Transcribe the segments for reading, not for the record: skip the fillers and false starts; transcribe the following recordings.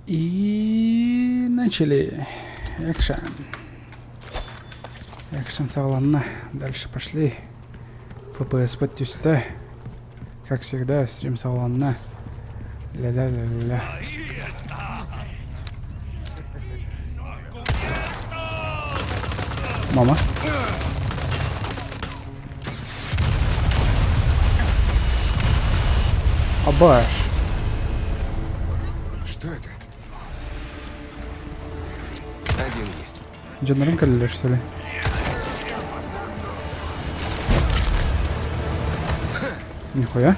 И начали. Экшен. Экшен саҕаланна. Дальше пошли. FPS түстэ. Как всегда, стрим саҕаланна. Ля-ля-ля-ля-ля. Мама. Абаш. Что это? Один есть. Дьоннорун кэллилэр что ли? Нихуя.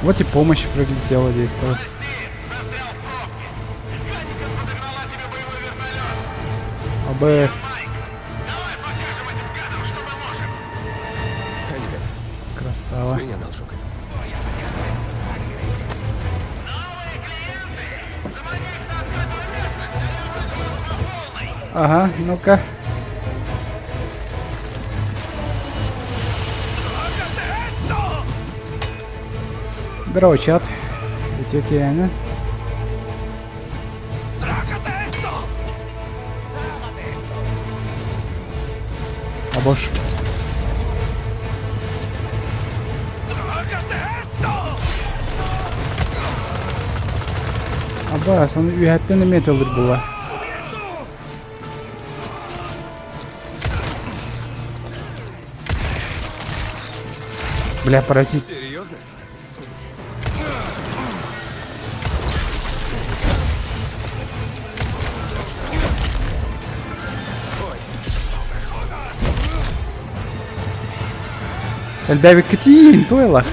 Вот и помощь прилетела, директор. АБ. Красава. С меня должок. Ага, ну-ка. Здорово, чат. Үтүө Абош. Абаас, оны үһэттэн эмиэ тылыр була. Бля, паразит. Серьезно? Элбээбиккитиин туйла.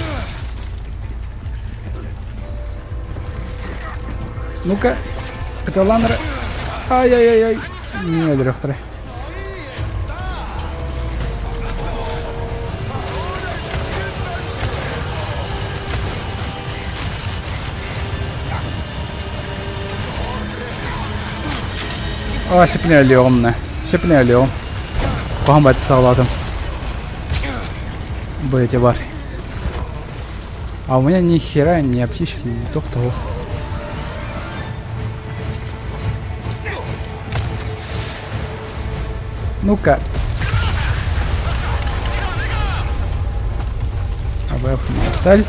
Ну-ка, кыталаныр. Ай-ай-ай-ай. Не өлөрөхтөрө. А, сепне өлүөҕүм Сепне өлүөҕүм. Куһаҕан бат саҕалаатым. Бу эти бар. А у меня ни хера, ни аптечки, ни туох того. Ну-ка. АВФ Металь.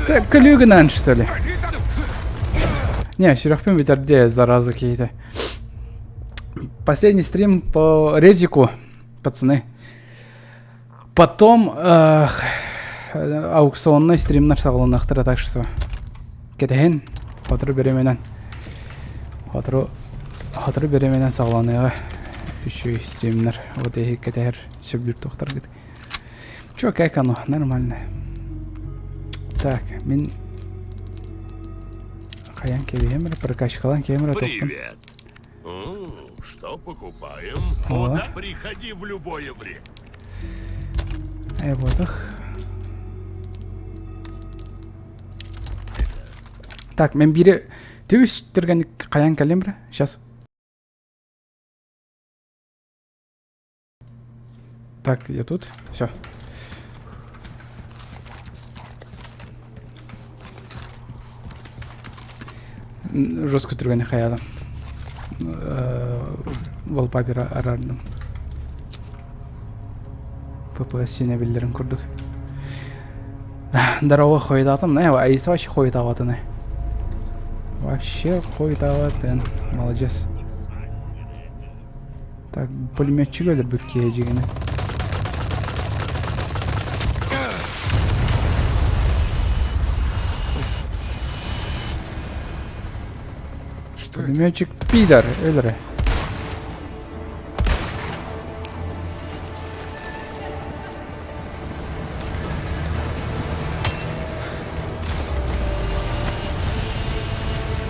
Так, Калюгнан, что ли? Не, сүрэхпин бүтэрдэ, зараза какие-то. Последний стрим по Резику, пацаны. Потом э, аукционный стримнар саҕаланыахтара так что кэтэһин сотору бириэмэнэн сотору сотору бириэмэнэн саҕаланыаҕа үчүгэй стримнэр вот эһи кэтэһэр сөбүлүүр туохтаргыт Чё, как оно? Нормально. Так, мин хайан кэбиһэм эрэ, прокачкалаан кэбиһэм эрэ тоқтум. Привет. Что покупаем? О. Куда? Приходи в любое время. Э, вот их. Так, мен бири түс түргэн хайан кэлим бре. Сейчас. Так, я тут. Все. Жестко түргэн хаядым. Wallpaper арардым. FPS сине биллерин курдук. Здорово, хойдатым. Не, Аиса вообще хойдаватын. Вообще хойдаватын. Молодец. Так, пулеметчик өлөрбүт киһи дьигинэ. Что это? Пулеметчик пидор өлөрө.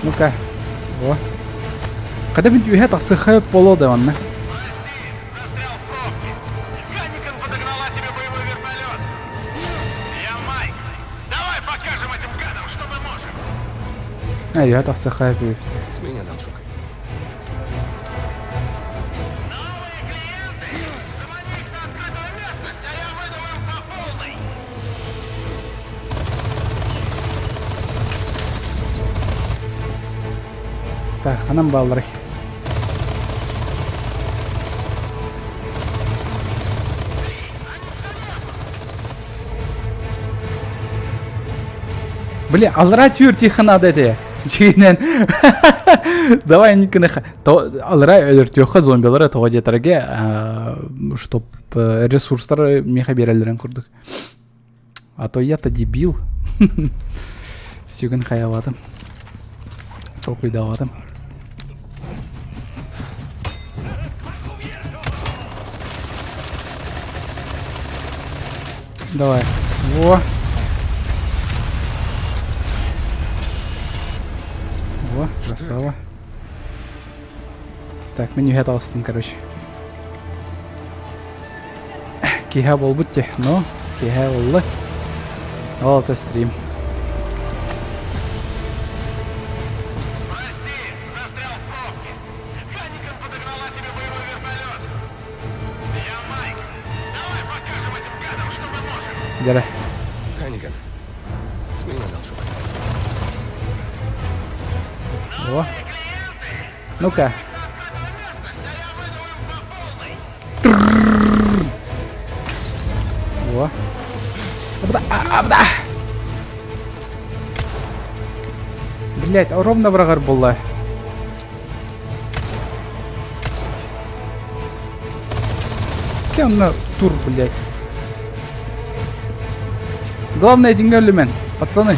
Ну-ка. Во. Когда бит үһэ тахсыха боло да манна. Застрял в пробке. Ханникан подогнала тебе боевой вертолет. Я Майк. Давай покажем этим гадам, что мы можем. А, үһэ тахсыха бит. С меня должок. Новые клиенты! Замани их на открытую местность, а я выдам им по полной. Так, ханан баалларый? Бля, аллара түөр тихо надо это. Дьиҥинэн. Давай никыны аллара өлөртүөххэ зомбилары тоҕо диэтэргэ чтоб ресурстары миэхэ биэрэллэрин курдук. А то я-то дебил. Сүгүн хайалаатым. Толкуйдаабатым. Давай. Во. Во, красава. Так, мен үһэ таҕыстым, короче. Киһэ буолбут те, но киһэ буолла. Ол это стрим. Прости, застрял в пробке. Ханникан подогнала тебе боевой вертолет. Я Майк. Давай покажем этим гадам, что мы можем. Дьэрэ. Ханниган, с меня должок. О. Ну-ка. Во. Абда, абда. Блять, ровно быраҕар буолла. Кем тур, блядь. Главное, деньги өлүмэн, пацаны.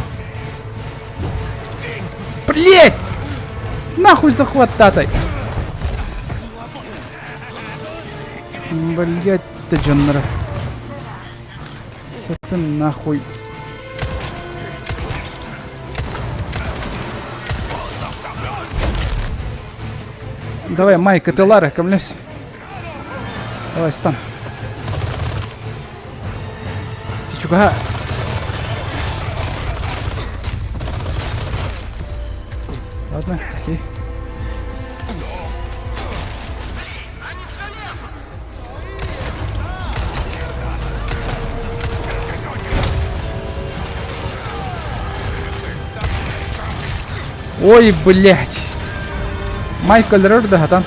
Блять! Нахуй захват татай. Блять, ты дьоннора. Ты нахуй. Давай, Майк, это Лара, көмөлөс. Давай, стан. Ты чуга. Ладно, окей. Ой, блядь. Майк өлөрөр да хатан.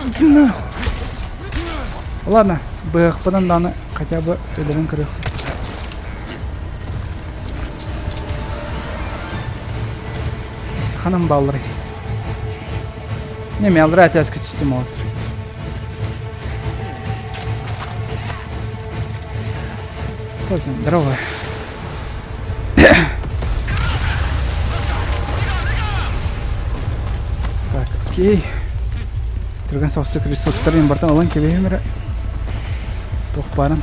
Иди нахуй. Ладно, быһахпынан дааны хотя бы өлөрөн көрүөх. Ханан баалларый? Не, мен аллара этээскэ түстүм оҕотор. Здорово. Так, окей. Түргэн соҕустук ресурстарын бартан ылан кэбиһим эрэ. Туох баарын.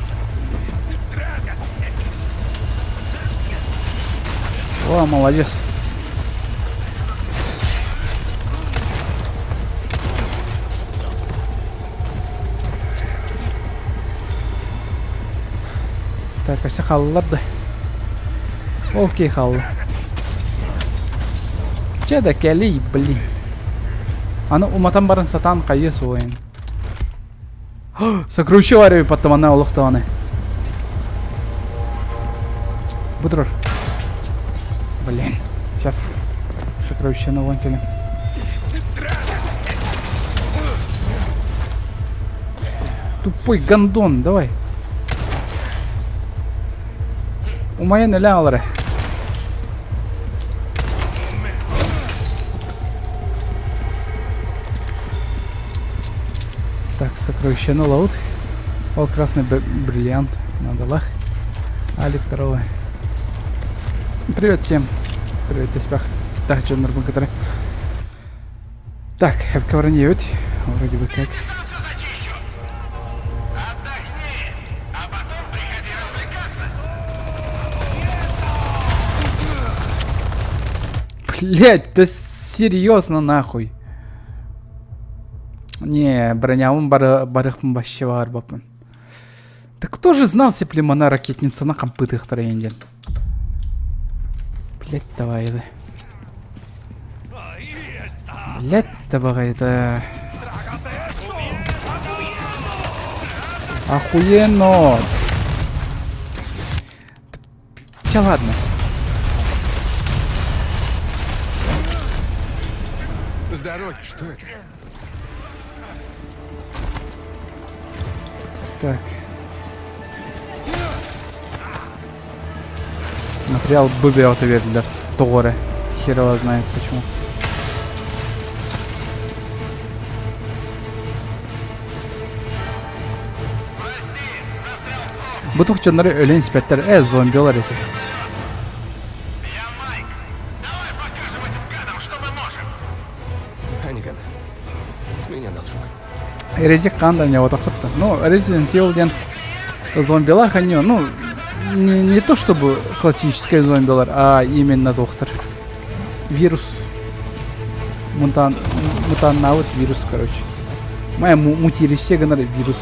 О, молодец. Так, өссө хааллар да. Ол киһи хаалла. Чэ да кэлий, блин. Аны уматан баран сатаан хайыа суоҕун. Сокручу арыый паттамана олох даҕаны. Бу турар. Блин. Сейчас сокровищаны ылан кэлим. Тупой гондон, давай. Умайан өлө алары. Так, сокровищаны ылабыт. Ол красный бриллиант надалах. Алик, здорово. Привет всем. Привет, Теспях. Так, дьоннорбун кытары. Так, эпкэ Вроде бы как. Сам все зачищу. Отдохни, а потом приходи развлекаться. Блять, да серьезно нахуй. Не, бронябын барыхпын вообще баҕарбаппын. Да кто же знал, сеплемана ракетницаны хампытыахтара диэн. Блять, давай это. Блять, давай это. Охуенно! Чэ ладно. С дороги, что это? Так. Материал быбеота бердилер. Тоҕо эрэ. Хер его знает почему. Бу тухчаннары өлөн испэттэр. Э, зомбилар эти. Я Майк. Давай покажем этим гадам, что мы можем. Ханиган, с меня должок. Резик ханда не вот охота. Ну, Resident Evil диэн зомбилах они, ну, не, не то чтобы классический зомбилар, а именно доктор. Вирус. Мутан, мутаннаут вирус, короче. Моя мутирище гынар вирус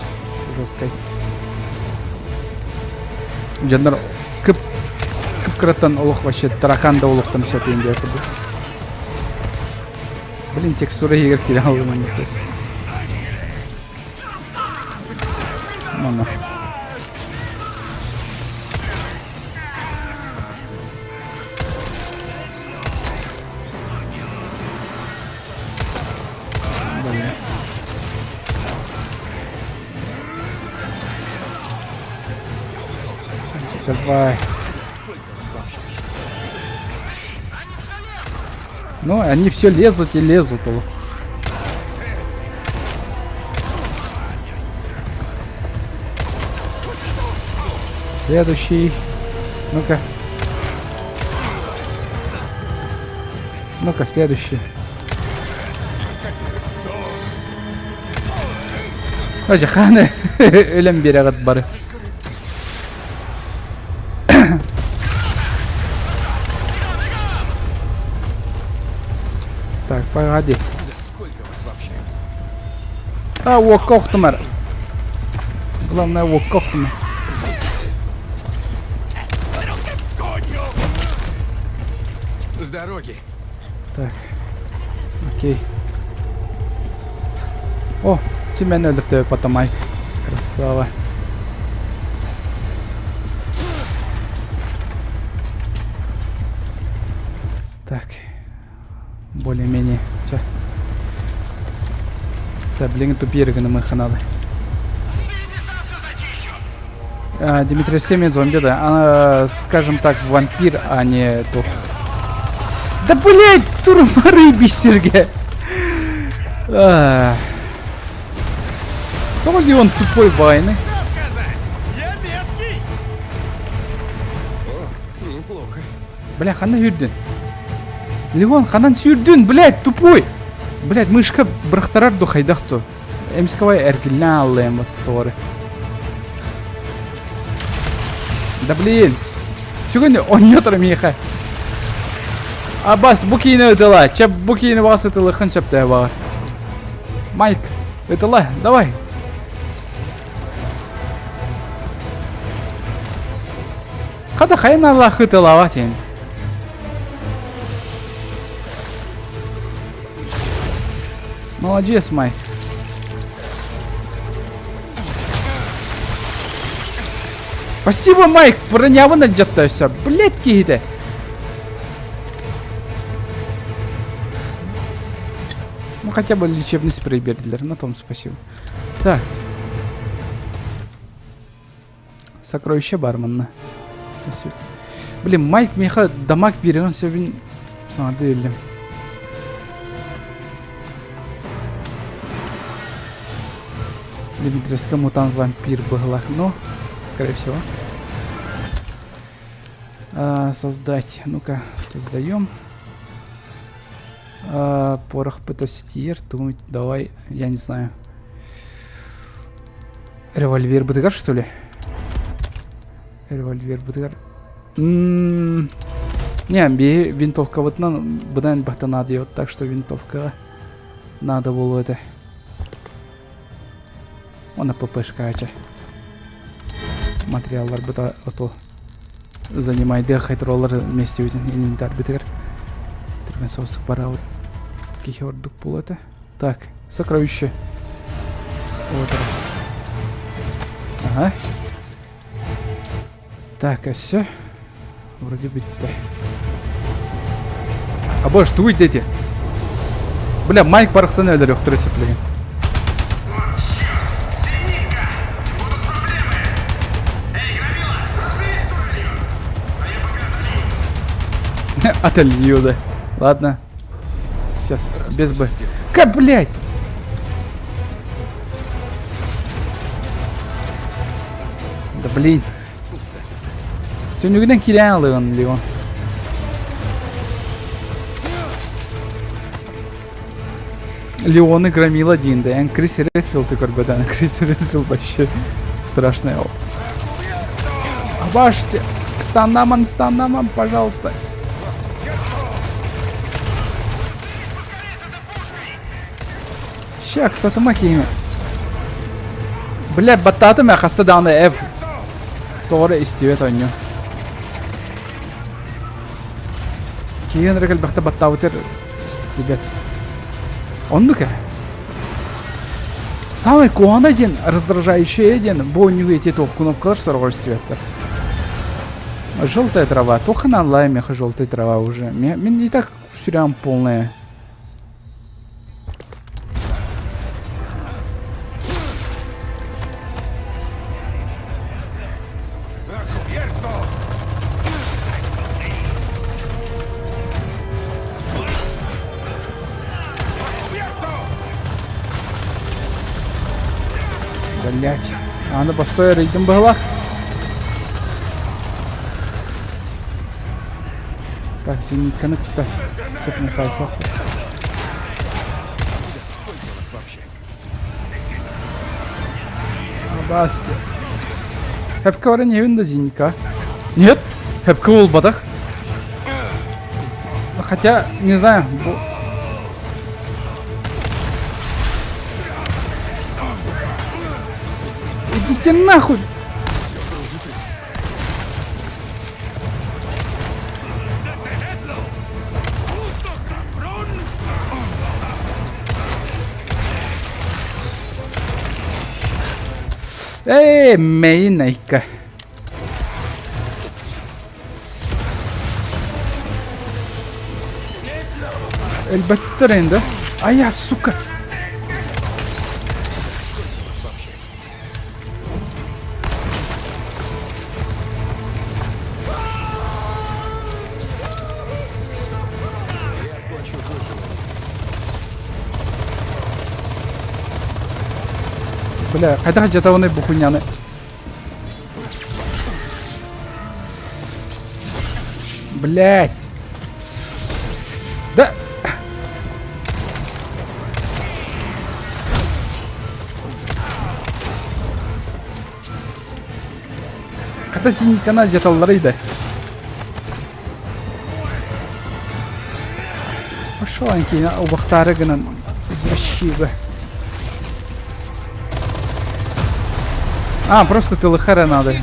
жесткой. Дьоннор кып кып-кыраттан олох вообще таракан да олохтон сөпүйін диэн курдук. Блин, текстура иһигэр киирэн алгыман то есть. Ну нафиг. Блин. Давай. Ну, они все лезут и лезут. Следующий. Ну-ка. Ну-ка, следующий. Ожа ханы өлөн биэрэҕит бары. Так, погоди. А, уокка охтумар. Главное, уокка охтумар. С дороги. Так. Окей. О, Семен өлөртө потомай. Красава. Так. Более-менее. Ча. Так, блин, тупиер гына ханалы. А, Дмитриевский мен зомби, да. Она, скажем так, вампир, а не дух. Да блять, турмары бисерге. Тоҕо он тупой вайны? Я меткий! О, неплохо. Бля, ханна сүүрдүн? Леон, ханан сүүрдүн, блядь, тупой! Блядь, мышка бырахтарар ду хайдах ту. Эмсковай эргиллэн аллыам вот Да блин! Сегодня онньотор миэхэ. Абас, бу киинэ ытыла. Чэ, бу киинэ баҕас ытылыххын сөптөөх баҕар. Майк, ытыла, давай. Хата хайын Аллах ытылаҕа тиэн. Молодец, Майк. Спасибо, Майк, бронябын алдьатта өссө. Блядь, киһитэ. Ну, хотя бы лечебный спрей бердилер, на том спасибо. Так. Сокровище барманна. Блин, Майк миэхэ дамаг биэриэн сөбүн саҥарды биллим. Дмитриевская мутант вампир быһылах, но, скорее всего. А, создать. Ну-ка, создаем. А, порох ПТСТР, давай, я не знаю. Револьвер бытыгар, что ли? Револьвер бытыгар. Не, винтовка вот на быдан бахта надо так что винтовка надо было это. Она ППшка ача. Материаллар быта ото занимайды хайтроллар вместе бүтүн инвентарь бытыгар. Түргэн соҕустук барабыт киһи ордук буолуо этэ. Так, сокровище. Вот. Ага. Так, а все. Вроде бы да. А боже, туй дети. Бля, Майк барахсан өлөрүөхтэрэ сөп билигин. Отолью, да. Ладно. Сейчас, без Б. Как, блядь? Да блин. Түнүгүнэн киирэн алыгын Леон. Леоны громила диэн да эн Крис Редфилды көрбөтөн Крис Редфилд вообще страшный ол. Абаште, станаман, станаман, пожалуйста. Ща, кстати, киһи. Бля, баттаатым ээ, хаста даҕаны F. Тоҕо эрэ истибэт оонньуу. Киһи эрэ элбэхтэ баттаабытыр истибэт. Оннук ээ. Самый куһаҕана диэн раздражающее диэн бу оонньууга ити туох кнопкалар сороҕор истибэттэр. Желтая трава. Туох ханааллаай миэхэ желтая трава уже. Мин и так сүрэҕим полная. Блять. Аны постой рейдим быһылах. Так, зенитканы кытта сөп сайсақ. Сколько вас вообще? Басти. Хэпка баран иһэбин да зенитка. Нет, хэпка буолбатах. Хотя, не знаю, бу... Идите нахуй! Ээ, мэйин айка. Элбэттэр енді. Ая, сука! Бля, хайдах жатабыный бу хуйняны? Блять. Да. Хата синькана дьаталларый да. Пошел анкина убахтары гынан извращига. А, просто ТЛХ надо.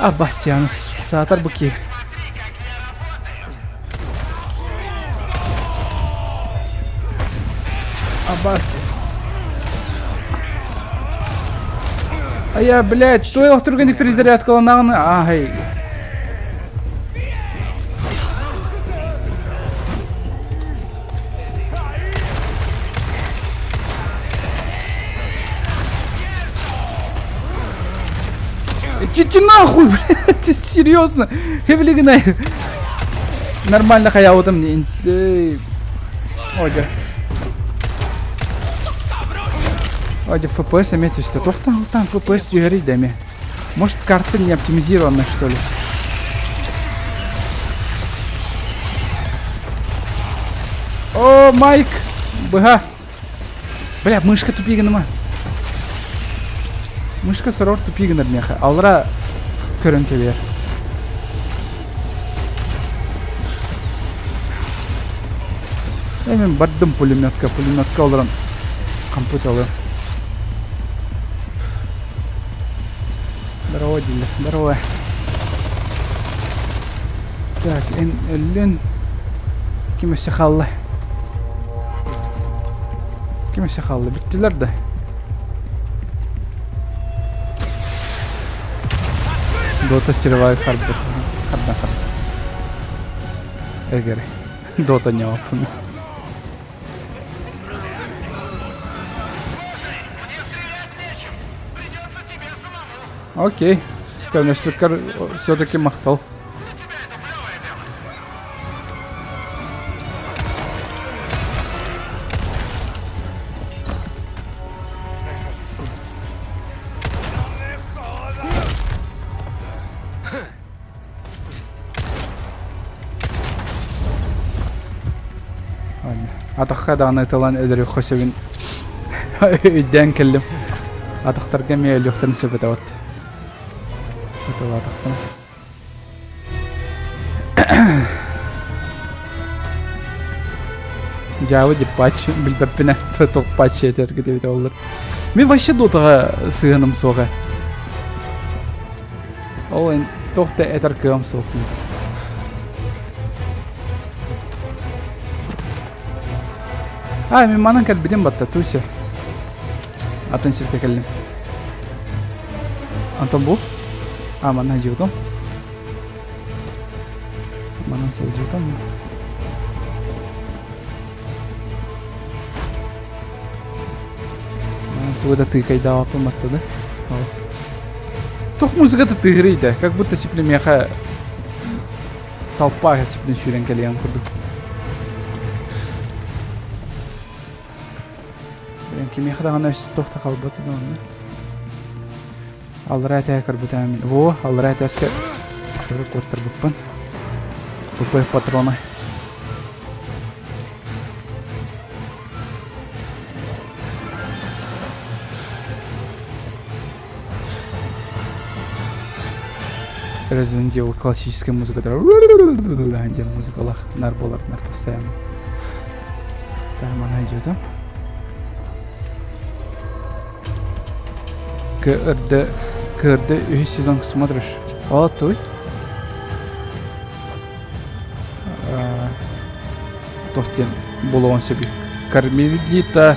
А, Бастиан, саатар буки. А, Бастиан. А я, блядь, туох түргэнник перезарядкаланаҕын ааһай. Идите нахуй, блядь, ты серьезно? Хевлигнай. Нормально хаябытым. Ой, да. Ой, FPS эмиэ түстэ. Туохтан там FPS түһэрий да эмиэ. Может, карта не оптимизирована, что ли? О, Майк! Быга! Бля, мышка тупи гыныма. Мышка сорор тупи гынар меха. Алра көрөн кэбиэр. Э, мен бардым пулеметка, пулеметка олорон компьютер Здорово, дииллэр, здорово. Так, эн өллүн ким өссө хаалла? Ким өссө хаалла? Бүттүлэр да. Дота стеревай харбыт. Харда харда. Эгер. Дота не опын. Окей. Көмөлөспүккэр все-таки махтал. Атахха даҕаны тылан өлөрүөххэ сөбүн өйдөөн кэллим. Атахтарга эмиэ өлүөхтэрин сөп этэ вот. Ытылаатахпына. Дьаабы диппач билбэппинэ тохпач этэргэ диэбитэ оллар. Мин вообще дотаҕа сыһыаным суоҕа. Ол эн туох да этэр кыам суох. А, мин манан кэлбитим батта, туся. Атын сиргэ кэллим. Антон бу? А, манна сылдьыбытым. Манан сылдьыбытым. Тугу да тыыкайдаабаппын батта да. Туох музыката тыыһырый да, как будто сипле миэхэ толпа сипле сүүрэн кэлиэн курдук. Кимиэхэ даҕаны туох да хаалбата да онно. Аллараа этээ көрбүтээм. Во, аллараа этээскэ көрө куоттарбыппын. Тупой патроны. Resident Evil классическая музыка диэн музыкалаах нар буолар нар постоянно. Там она идет. КРД КРД үһүс сезон смотришь? О, туй. Туох диэн буолуон сөбүй? Кармелита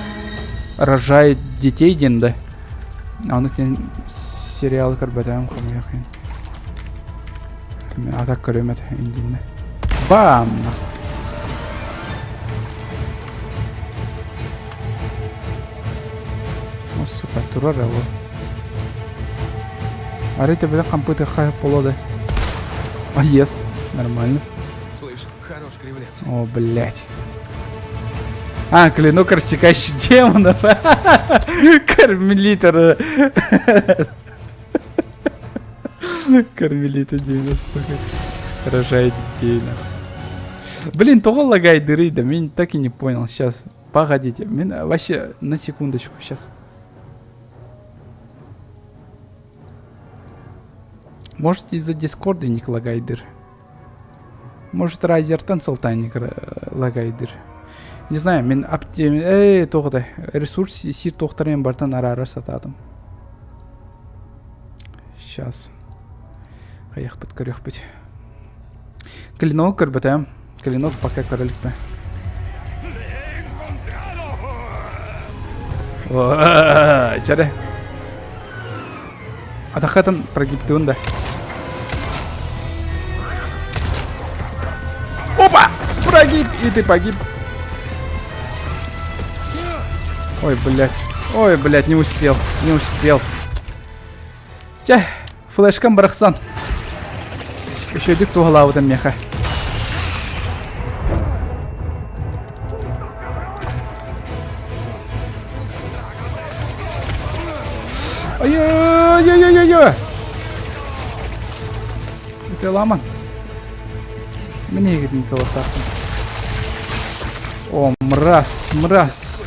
рожает детей диэн да? Аны диэн сериалы көрбөтөҕүм хомойуох иһин. А так көрүөм этэ индиннэ. Бам! О, сука, турар ол. Арай төбөтө хампытыахха боло да. А, ес, нормально. Слышь, хорош кривляться. О, блядь. А, клинок рассекающий демонов. Кармелитер. Кармелита демон, сука. Рожает детей, нахуй. Блин, тоҕо лагайдырый да, мен так и не понял. Сейчас, погодите. Мен вообще на секундочку, сейчас. Может из-за Дискорда не лагайдыр. Может Райзертан сылтаан лагайдыр. Не знаю, мен эй, тоҕо ресурс сир туохтарын бартан араара сатаатым. Сейчас. Хайахпыт көрүөхпүт. Клинок көрбөтөм. Клинок пока көрө иликпин. Чэрэ. Атаххатын прогибтыбын да. Опа! Прогиб! И ты погиб. Ой, блядь. Ой, блядь, не успел. Не успел. Чэ, флешкам барахсан. Үчүгэйдик туһалаабытым миэхэ. Ай-ай-ай-ай-ай! Ытыаламан. Мин эһигитин тылаттаахпын. О, мразь, мразь.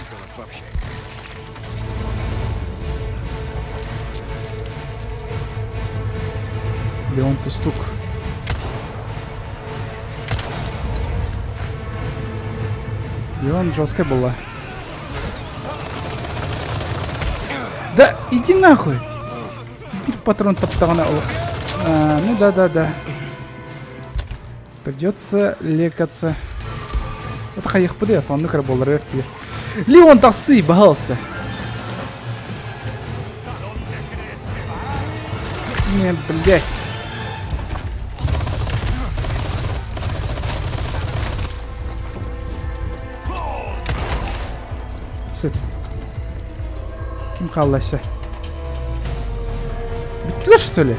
Леон Тустук. Леон жесткая была. Да иди нахуй! Теперь патрон таптаҕына а, ну да да да. Придется лекаться. Это хайыхпыды, оннук эрэ буоллар тиийэр. Леон тахсыы, пожалуйста. Не, блядь. Сыт. Ким хаалла өссө? Бүттүлэр. Отсюда, что ли?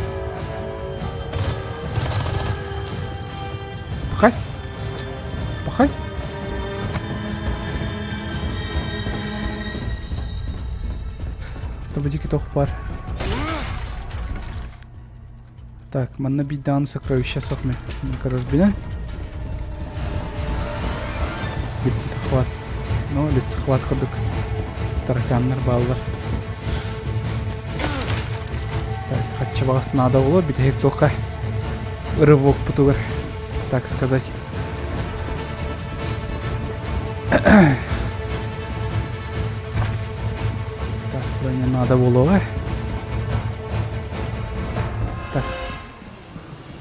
Пахай. Пахай. Табадики тох бар. Так, манна биирдэҕин сокровище суох мин. Көрөрбүнэн. Лицехват. Ну, лицехват курдук тараканнар бааллар. Так, хачча баҕас наада буолуо бүтэһик туохха рывок путугар, так сказать. Так, броня надо буолуоҕа. Так.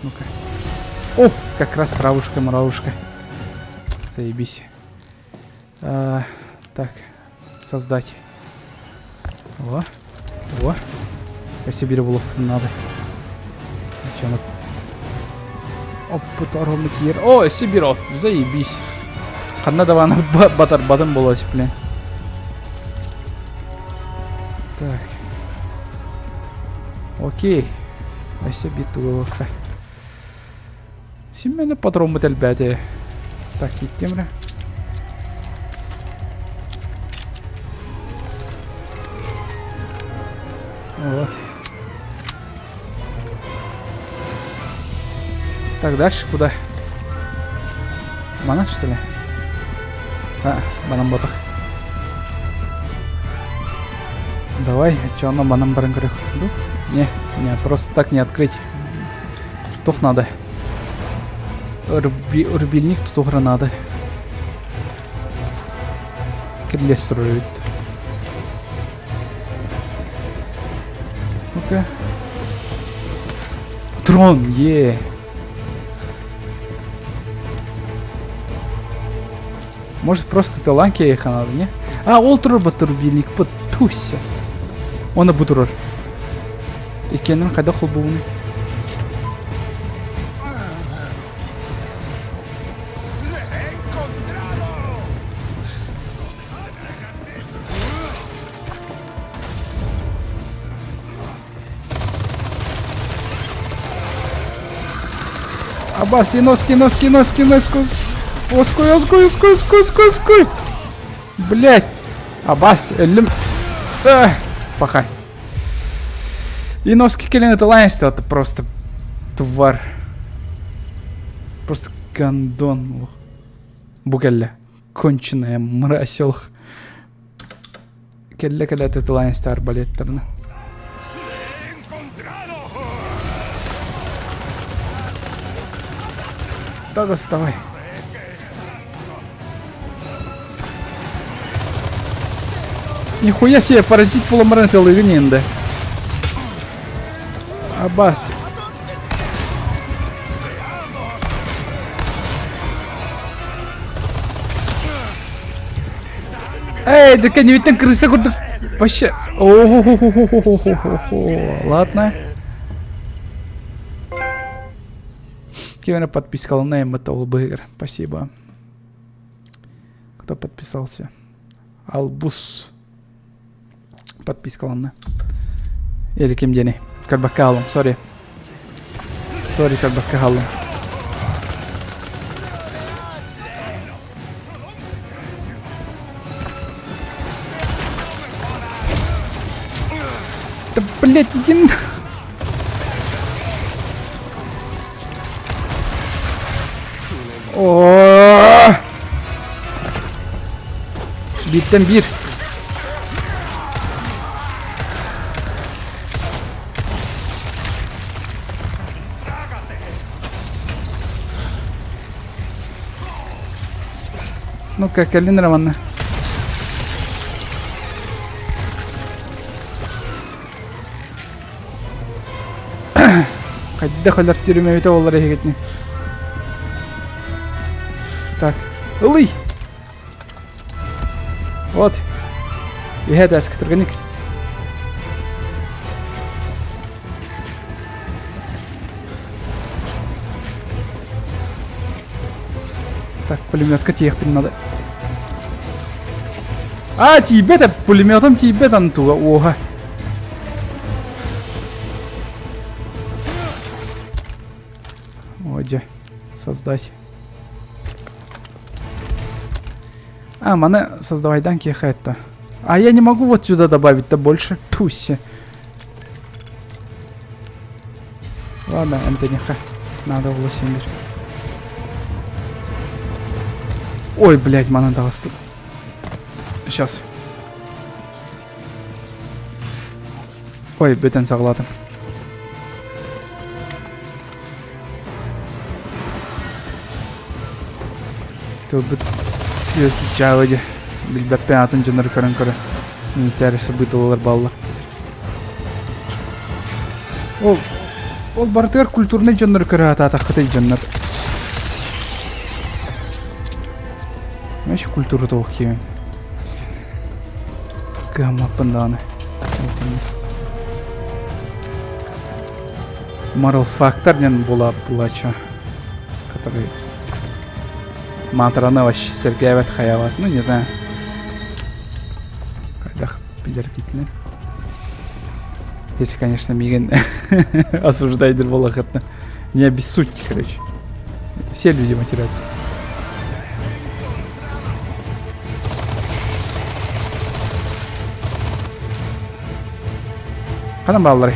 Ну-ка. О, как раз травушка, муравушка. Заебись. А, так, создать. О, о. Я себе надо. Зачем Опыт О, Сибирот, заебись. Ханна давана батар бадым болос, блин. Так. Окей. Өссө биир тугулуохха. Симмени патроммут элбээтэ. Так, киттим эрэ. Вот. Так, дальше куда? Манан, что ли? А, банан ботах. Давай, че оно банан баран көрөх. Не, не, просто так не открыть. Тух надо. Руби, рубильник тут надо. Кирилес строит. Ну-ка. Патрон, е. Может просто таланки ехать надо, не? А, ол турар батурбильник, туся. Оны бу турар. Иккиэннэрин хайдах холбуубунуй? Абас, и носки, носки, носки, носки. Оской, оской, оской, оской, оской, оской. Блять. Абас, өллүм. Пахай. И носки кэлэн ыталаан это просто тварь. Просто гондон. Бу кэллэ. Конченая мразь олох. Кэллэ кэлээт ытылаан истэ арбалеттарына. Таҕыс давай. Нихуя себе, паразит полумран тылыгын енді. Абаст. Эй, да кэннибиттэн крыса курдук вообще. О-хо-хо-хо-хо-хо-хо. Ладно. Кем подпискал на это быгыр. Спасибо. Кто подписался? Албус. Подпискаланна. Или ким диэни. Көрбөккө хааллым, сори. Сори, көрбөккө хааллым. Да блять, иди на... О! Бииртэн биир. Ну-ка, кэллин эрэ манна. Хайдах өлөр түрүмэбитэ буоллар эһигитини. Так, ылый! Вот. Иһэ тээскэ түргэнник. Так, пулеметка тиэхпин надо. А, тиийбэт, пулеметом тиийбэт антуга, уоха. Дьэ, создать. А, маны создавайдан киэхэ это. А я не могу вот сюда добавить-то больше. Туси. Ладно, Антониха. Надо было симбир. Ой, блядь, мана далась. Сейчас. Ой, бүтэн саҕалаатым. Тылбыт үөспүт дьэ. Билбэппин атын дьоннору көрөн көрө. Миитээр сыбыытылалар баллар. Ол ол барытыгар культурнай дьоннору көрө атаатаххытай дьоннор. Еще культура того киһи. Кыһаммаппын даҕаны. Moral Factor диэн була булача, который матраны вообще сэргээбэт хайаабат. Ну, не знаю. Хайдах билэргитинэн. Если, конечно, миигин осуждайдыр буолахытна. Не обессудьте, короче. Все люди матерятся. Ханан баалларый?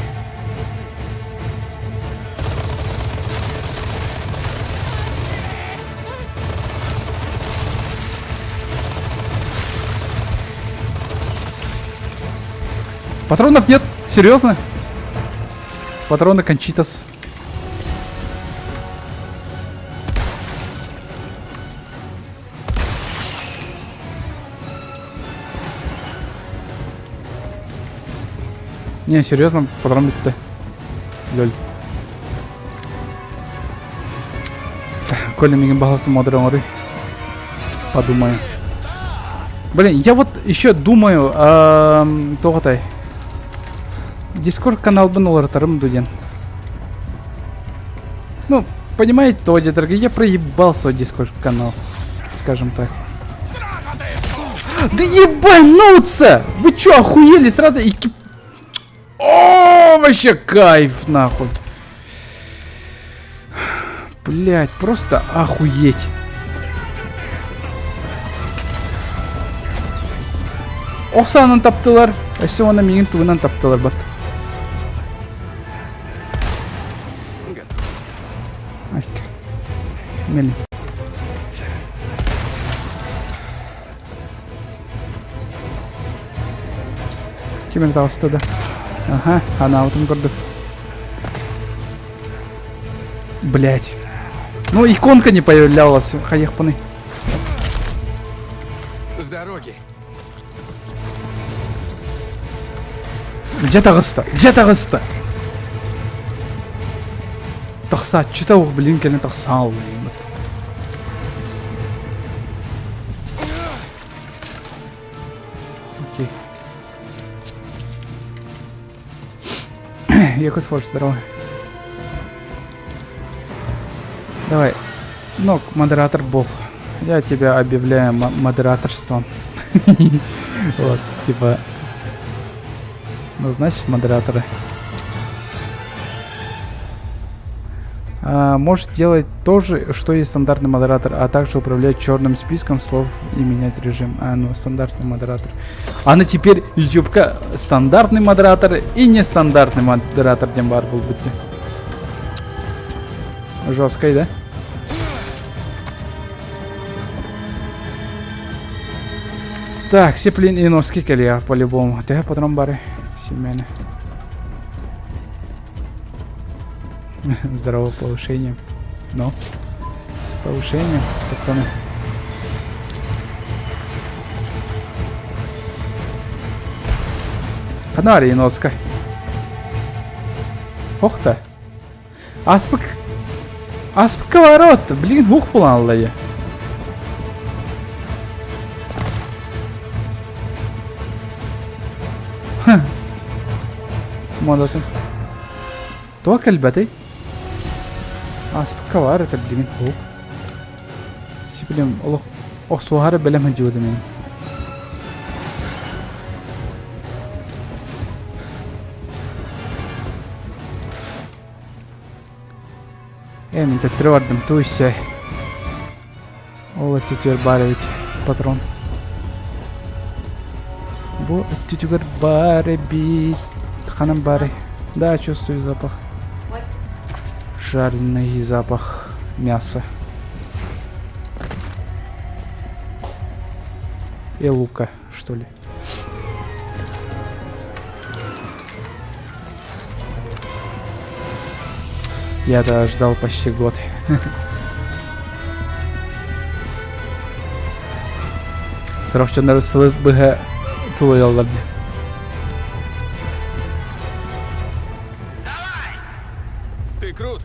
Патронов нет? Серьезно? Патроны кончитас. Не, серьезно, патрон бүттэ. Лөл. Коля миигин баһылсын модер оҥоруй. Подумаю. Блин, я вот еще думаю, тоҕотай. Дискорд каналбын уларытарым диэн. Ну, понимаете, то, дорогие, я проебал свой Дискорд канал, скажем так. Да ебануться! Вы чё, охуели сразу? И... О, вообще кайф, нахуй. Блять, просто охуеть. Ох саанан таптылар. Өссө уонна миигин тугунан таптылар бат. Айка. Мели. Ким эрэ таҕыста да. Аха, ханаабытын көрдүк. Блять. Ну, иконка не появлялась. Хайыахпыный. С дороги. Дьэ таҕыста, дьэ таҕыста. Тахсааччыта ух, блин, кэлин тахсаал. Окей. Якут Форс, здорово. Давай. Ну, модератор был. Я тебя объявляю модераторством. Вот, типа... Назначить модератора. А, может делать то же, что и стандартный модератор, а также управлять черным списком слов и менять режим. А, ну, стандартный модератор. А ну теперь ютубка стандартный модератор и нестандартный модератор диэн баар буолбут Жесткой, да? Так, Сеплин и носки кэлиэ по-любому. Төһө патрон бары? Семена. Здорово, повышением. Ну, с повышением, пацаны. Канарий носка. Ох-то. Аспык. Аспыкка ворот. Блин, ух булан Модатын. Туох кэлбэтэй? Ааспыкка баар этэ билигин уһук. Сибилим олох охсуһары бэлэм сылдьыбытым ини. Ээ, мин төттөрү бардым, туй-сэ. Ол өттүтүгэр баар эбит патрон. Бу өттүтүгэр баар эбит. Ханан баарый? Да, чувствую запах. Жареный запах мяса. И лука, что ли. Я-то ждал почти год. Сорох дьоннор сылы быһа тулуйаллар дии. Давай! Ты крут.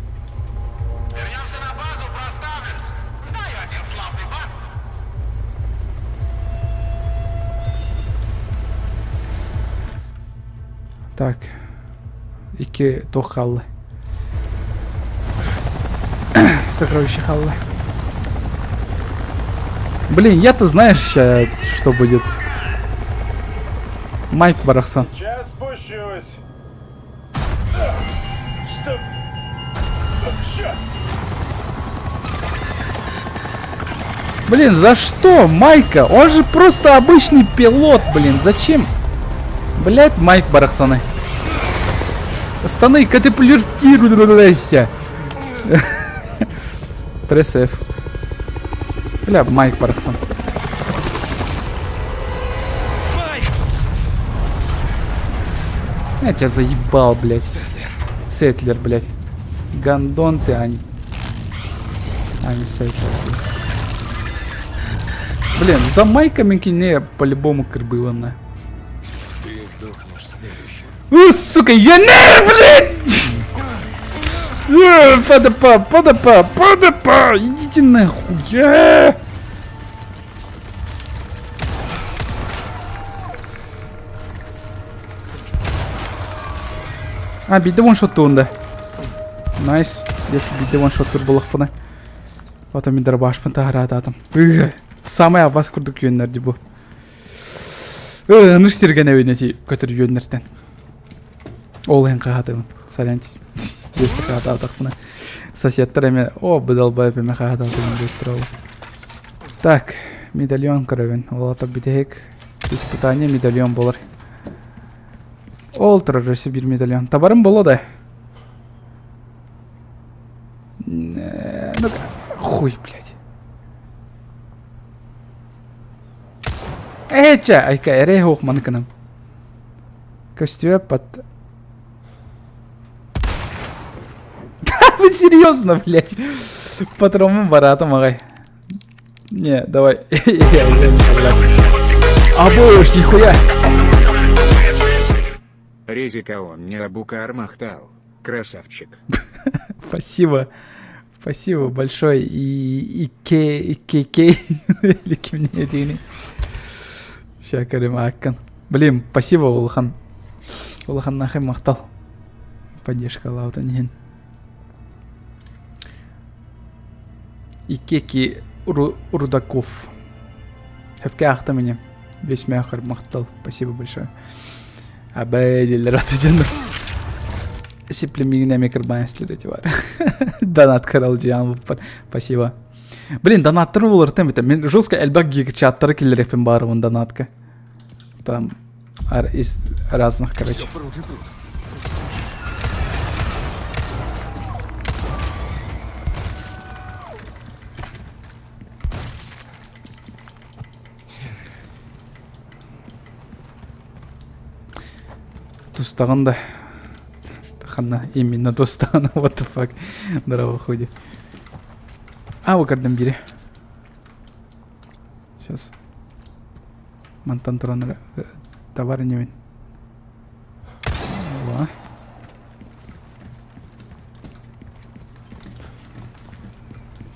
Вернемся на базу, проставлюсь. Знаю один славный бар. Так. Икки туох хаалла. Сокровище хаалла. Блин, я-то знаешь ща, что будет. Майк барахсан. Сейчас спущусь. Что? Черт! Блин, за что Майка? Он же просто обычный пилот, блин. Зачем? Блять, Майк барахсаны. Станы, катапультируйся. Пресс F. Бля, Майк барахсан. Майк! Я тебя заебал, блядь. Сетлер, блядь. Гондон ты, а не... А не Сетлер. Блин, за Майками кине по-любому кырбыванна. Ты сдохнешь следующим. У, сука, я не, блядь! Подопа, подопа, подопа! Идите нахуй! Э! А, биирдэ one-shot да. Nice. Если биирдэ one-shot буоллахпына. Потом мин дробашпын таһараатаатым. Самай абас курдук үөннэр бу. Ыныш сиргэн эбин эти көтөр үөннэртэн. Ол иһин хаһаатыбын. Сорян если хаһаатаатахпына. Соседтар эмэ о быдалбайып эмэ хаһаатаатыбын диэттэр ол. Так, медальон көрөбүн. Ол ата бүтэһик испытание медальон болар. Ол турар өссө биир медальон. Табарым боло да. Ну хуй, блядь. Эчэ, айка эрэй хуох маныкынан. Көстүө под... Вы серьезно, блядь? Патромун бараатым аҕай. Не, давай. Я уже не согласен. Обоюш, нихуя! Резика он не Абукар Махтал. Красавчик. Спасибо. Спасибо большое. И, и К, и К, К. Или кимне этигини. Ща көрүм ааккын. Блин, спасибо, улахан. Улахан нахай махтал. Поддержкалаабытын иһин. Икки Рудаков. Сөпкө аахтым ини. Весь мээхэр махтал. Спасибо большое. Абэ дииллэр аты дьоннор. Сиплемигин эмиэ кырбаан эти бар. Донат кыралдьыйаан буппар. Спасибо. Блин, донаттар буолар эбит. Мин жестко элбэх гигачаттары киллэриэхпин баарыбын донатка. Там из разных, короче. Все пруд и пруд. Тустаҕын да ханна именно тустаҕын what the fuck здорово худи а көрдүм бири сейчас мантан туран товар инибин О.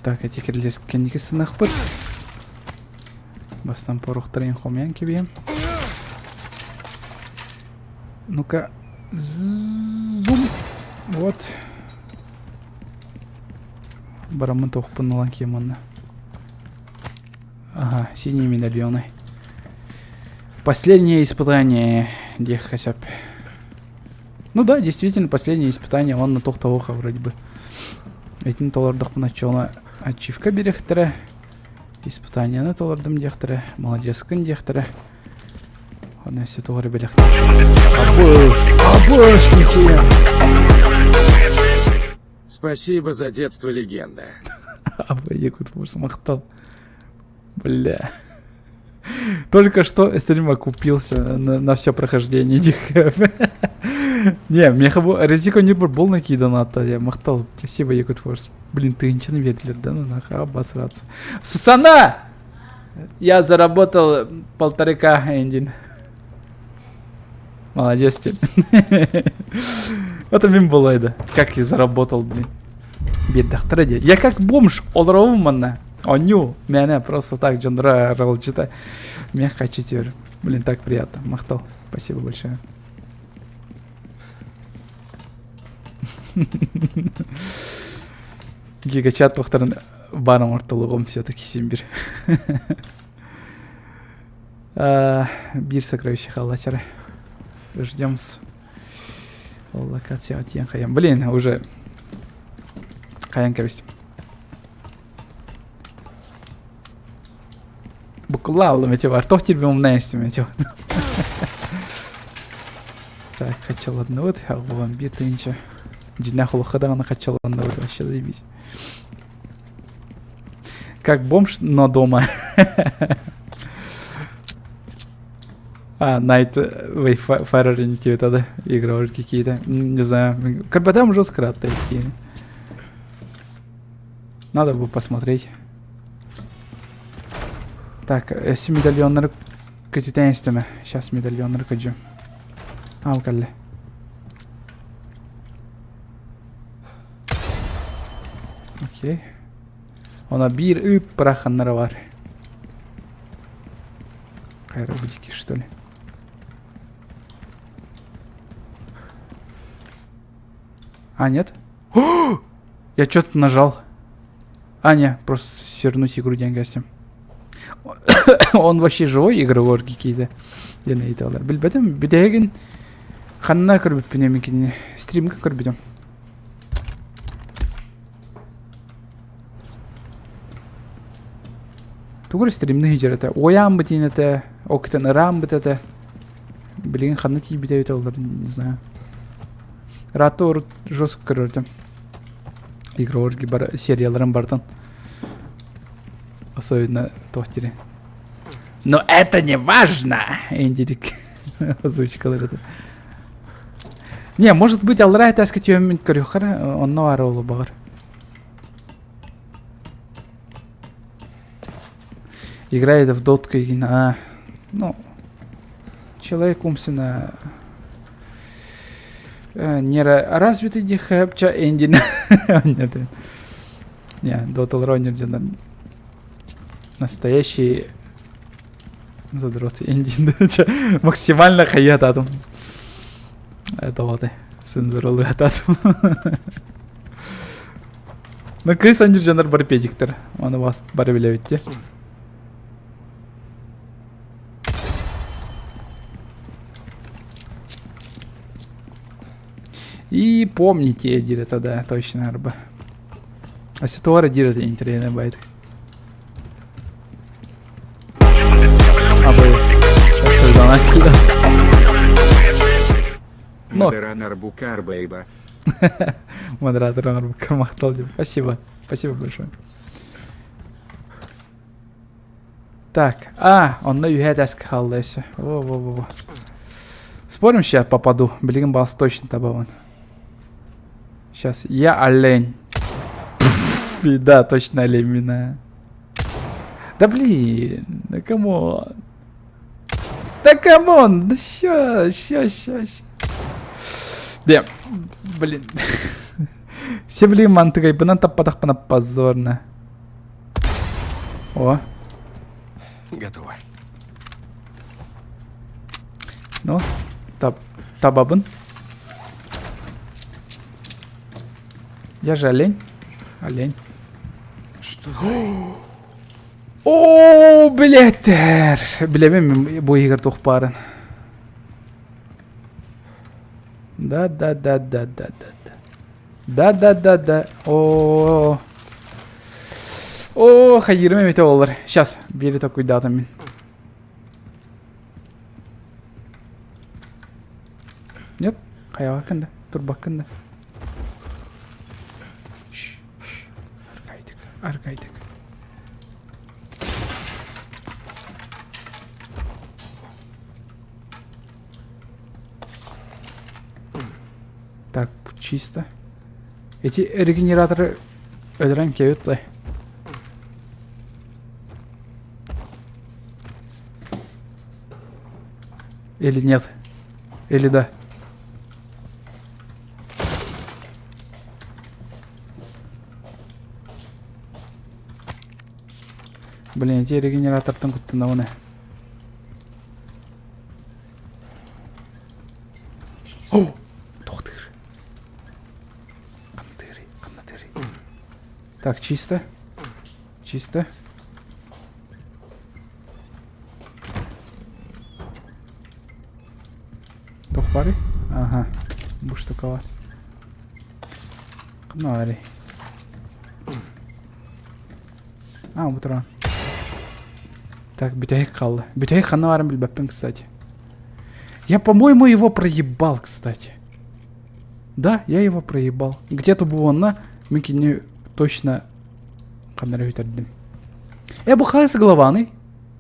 Так, эти кирилес кэнники сынахпыт. Бастан порохтарын хомуйан кэбиһиэм. Ну-ка, зум. Вот. Бараммын туохпун ылан кием манна. Ага, синие медальоны. Последнее испытание, диэххэ сөп. Ну да, действительно, последнее испытание, он на тохтоуха вроде бы. Итини толордохпуна оччоҕуна ачивка биэриэхтэрэ, испытанияны толордум диэхтэрэ, маладьыаскын диэхтэрэ. Онно өссө туох эрэ бэлэх. Абыш! Абыш, нихуя! Спасибо за детство, легенда. Абы Якут махтал. Бля. Только что стрим окупился на, на все прохождение DHF. Не, меха бу Резико не был накидан я махтал. Спасибо, Якут Форс. Блин, ты ничего не верили, да, ну нахуй обосраться. Сусана! Я заработал полторы к Эндин. Молодец ты. Это мин было да. Как я заработал, блин. Биэрдэхтэрэ дии. Я как бомж олоробун манна. Онньуу, мээнэ просто так дьонноро аралдьыта. Мягко читер. Блин, так приятно. Махтал. Спасибо большое. Гигачат туохтарын баар оҥортолугум все-таки син бир. Биир сокровище халлачара. Ждем-с. Локация тиэн хайан. Блин, уже хайан кэбистим. Букулаалым эти бар. Тох тебе умная эти Так, хачаланныбыт. Албан биир тыынча. Дьиҥнээх олоххо даҕаны хачаланныбыт вообще заебись. Как бомж, но дома. А, Night Wayfarer какие-то, да, игры какие-то. Не знаю. Карбатам жестко такие. Надо бы посмотреть. Так, өссө медальоннары көтүтэн истэмэ. Сейчас медальоннары көдьүм. Ал кэллэ. Окей. Она биир ыып быраханнара бар. Аэробики, что ли? А, нет? О! Я что-то нажал. А, не, просто свернуть игру деньгастим. Он вообще живой игровой какие-то. Диэн ыйыталлар. Билбэтим, бүтэһигин ханна көрбүппүн эми кинини. Стримка көрбүтүм. Тугу стримни хижер этэ. Уойаан бытин этэ, окитен ыраан быт этэ. Билигин ханна тиийбитэ эбитэ олар, не знаю. Ратты урут жестко көрөрдүм. Игровой бар серияларын бартан. Особенно тохтири. Но это не важно! Эндирик. Озвучкалар это. Не, может быть, аллара этээскэ түһэммин көрүөххэ онно баар ол баҕар. Играет в дотку игин. А, ну, человек умственно не развитый дихэпча эндин. Нет, не, Дотал Ронер настоящий задрот эндин. Максимально хаятатым. Это вот цензуралыататым. Ну, кыыс онньуур дьоннор бары педиктэр. Аны бас бары билэбит дии. И помните, диир это да, точно арба. А ситуара диир это интересно байт. Абы Но. Модератор Букар Бейба. Модератор Букар махтал деп. Спасибо. Спасибо большое. Так, а, онно үһэ этээскэ хаалла өссө. Во-во-во. Спорим, сейчас попаду. Билигин баас точно табабын. Сейчас, я олень. Пф, да, точно олень меня. Да блин, да come on. Да come on, да ща, ща, ща, ща. Да, блин. Все блин мантыгайбынан таппатахпына позорно. О. Готово. Ну, таб табабын. Я же олень. Олень. Что за... Оо, билеттер! Билэбин бу иһигэр туох баарын. Да, да, да, да, да, да, да. Да-да-да-да. О, О, хайырым эмите олар. Сейчас, бири такуйдаатым мин. Нет, хайаҕаккын да, турбаккын да. Аргайдык, аргайдык. Так, чисто. Эти регенераторы өлөрөн кэбит Или нет? Или да? Блин, эти регенератортан куттанабын ээ. О! Тохтыр. Ханна ханна Так, чисто. Чисто. Туох баарый? Аха, бу штукалар. Ханна баарый? А, бу туран. Так, бүтэһик хаалла. Бүтэһик ханна баарын билбэппин, кстати. Я, по-моему, его проебал, кстати. Да, я его проебал. Где-то буонна мин кини точно ханна эрэ үтэрдим. Э, бу хаас главаный?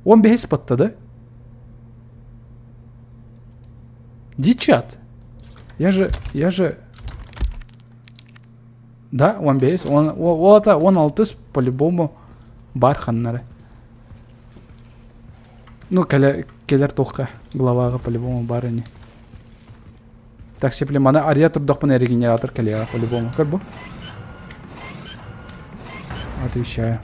Он бэһис баттады. Дичат. Я же, я же... Да, он бэһис. Он, ол ата он алтыс по-любому бар ханнары. Ну, кэлэр, кэлэр туохха главаҕа по-любому бар ини. Так, сепле маны арыйа турдахпына регенератор кэлиэҕэ по-любому. Көр бу. Отвечаю.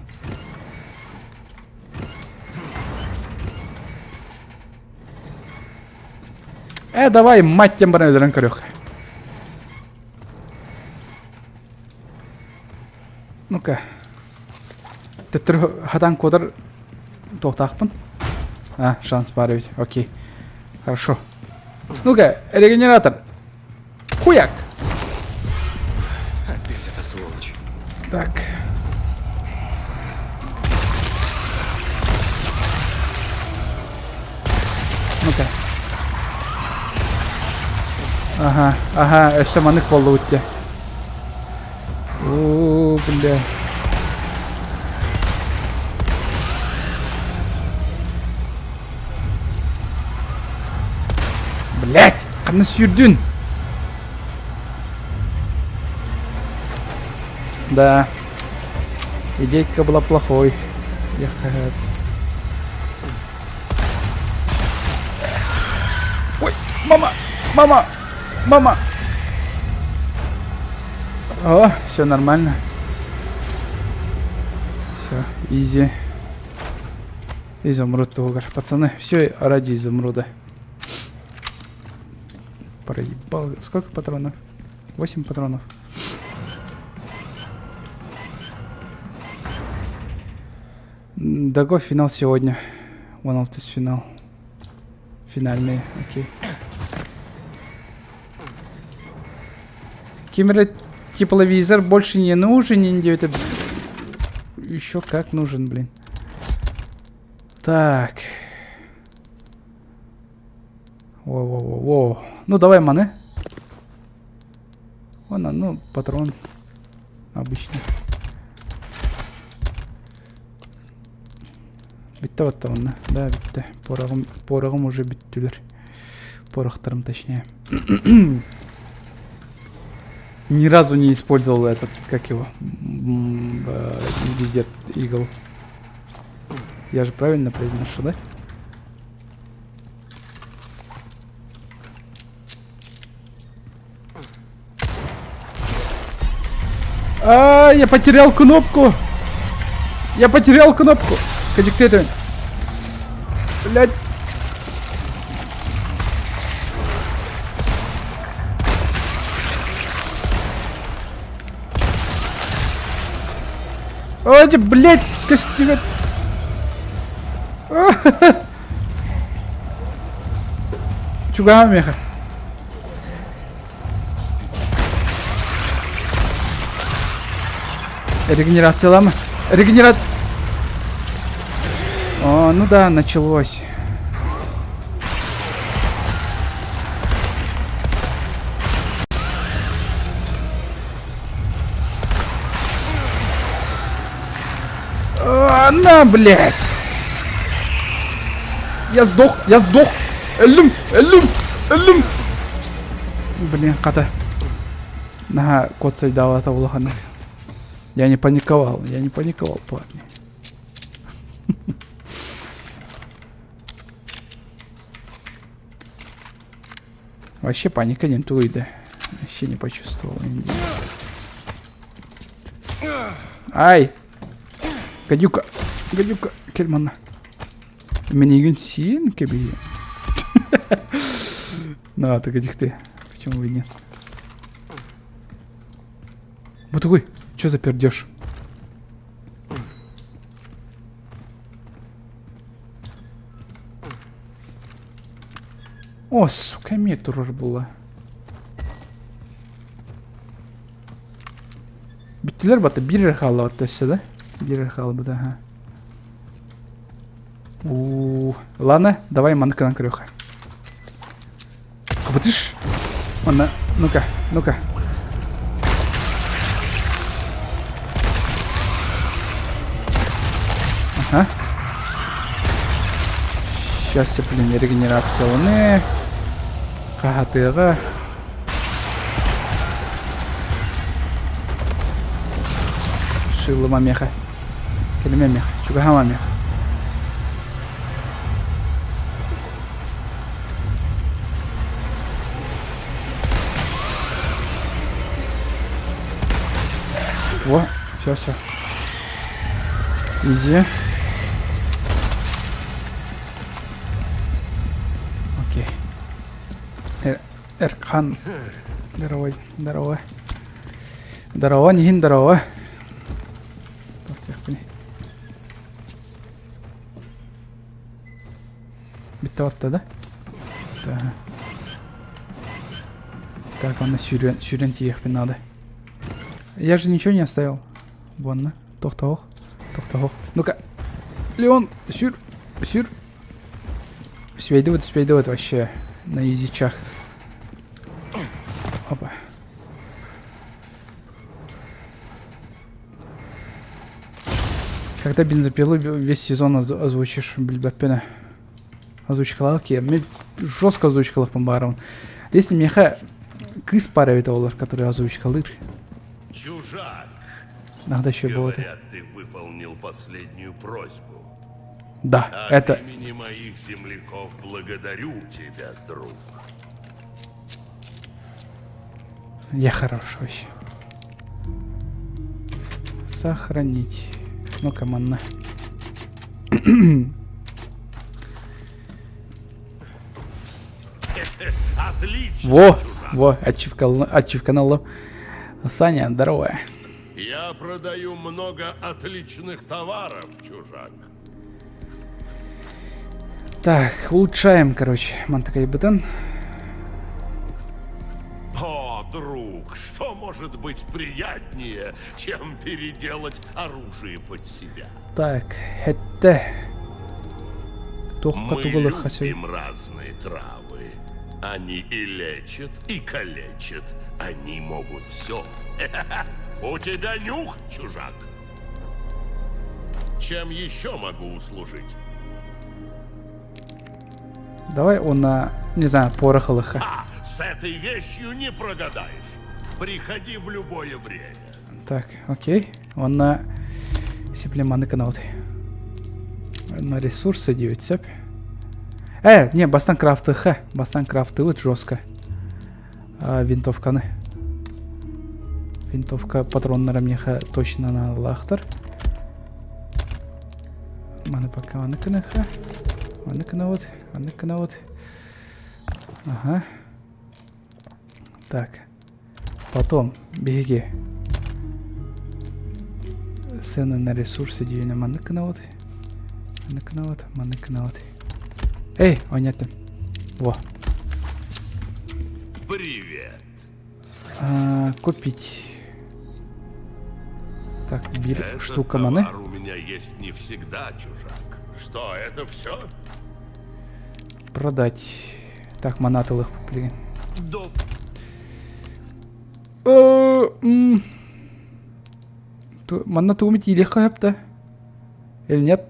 Э, давай, мать тем баран өлөрөн көрүөх. Ну-ка. Төттөрү хатан куотар туохтаахпын. А, шанс бар эбит. Окей. Хорошо. Ну-ка, регенератор. Хуяк! Опять эта сволочь. Так. Ну-ка. Ага, ага, өссө маннык буоллубут дии. Оо, бля. Блять, ханна сүүрдүн? Да. Идейка была плохой. Я Ой, мама, мама, мама. О, все нормально. Все, изи. Изумруд туһугар. Пацаны, все ради изумруда. Проебал. Сколько патронов? 8 патронов. Дого финал сегодня. One Altis финал. Финальный, окей. Кимера тепловизор больше не нужен, не это еще как нужен, блин. Так. Во-во-во-во. Ну давай маны. Вон, ну, патрон. Обычный. Бүттэ батта онно. Да, бүттэ. Пороҕум, пороҕум уже бүттүлэр. Порохтарым точнее. Ни разу не использовал этот, как его, Desert Eagle. Я же правильно произношу, да? А, я потерял кнопку. Я потерял кнопку. Кадиктетовин. Блять. Ой, блядь, костюм. Чугаһа миэхэ. Регенерациялама. Регенерат... О, ну да, началось. А, на, блядь! Я сдох, я сдох! Өллүм, өллүм, өллүм! Блин, хата. Наһаа куотсайдаабата улаханнык. Я не паниковал, я не паниковал, парни. Вообще паника не туйда. Вообще не почувствовал. Ай! Гадюка! Гадюка! Кел манна. Минигин сиин кэбиһи. На, так ты. Почему бы и нет? Вот такой, что за пердеж? О, сука, эмиэ турар буолла. Бүттүлэр бата биир эрэ хааллыбат өссө да? Биир эрэ хаалбыт аха. У Ладно, давай маныкынан көрүөххэ. Хабытыш. Манна, ну-ка, ну-ка. Ага. Сейчас я, блин, регенерацияланы. Хаһатыаҕа. Шылыма меха. Кэлимэ меха. Чугаһама меха. Во, все, все. Изи. Окей. Эркхан. Здорово, здорово. Здорово, Нихин, здорово. Бүттэ барта да? Так, аны сүүрэн, сүүрэн тиийиэхпин наада. Я же ничего не оставил. Вон, тохтоох, тохтоох. Ну-ка, Леон, сүүр, сүүр. Успейдыбыт, успейдыбыт вообще на изичах. Опа. Когда бензопилу весь сезон озвучишь, билбэппинэ. Озвучкалаах киһи. Жестко озвучкалаахпын баарабын. Если миэхэ кыыс пара эбит оҕолор, которые озвучкалыыр. Чужак. Надо еще было это. Говорят, ты выполнил последнюю просьбу. Да, От это... имени моих земляков благодарю тебя, друг. Я хорош вообще. Сохранить. Ну-ка, манна. Отлично, Во, чужак. во, ачивка, ачивка Саня, здорово. Я продаю много отличных товаров, чужак. Так, улучшаем, короче, мантакайбытын. О, друг, что может быть приятнее, чем переделать оружие под себя? Так, это... Мы любим разные травы. Они и лечат, и калечат. Они могут все. У тебя нюх, чужак. Чем еще могу услужить? Давай он на, не знаю, порох лыха. А, с этой вещью не прогадаешь. Приходи в любое время. Так, окей. Он на сеплеманы канал. На ресурсы 9 сеп. Не, бастан крафты х. Бастан крафты вот жестко. А, винтовканы. Винтовка патроннара меха точно на лахтар. Маны пока маны кыныха. Маны кына вот. Маны кына вот. Ага. Так. Потом биһиги цены на ресурсы диэни маннык гынабыт. Маннык гынабыт, маннык гынабыт. Эй, оонньоттум. Во. Привет. А, купить. Так, биир Этот штука маны. товар у меня есть не всегда, чужак. Что, это все? Продать. Так, манатылых билигин. До... Манна тугу тиилиэххэ сөп да? Или нет?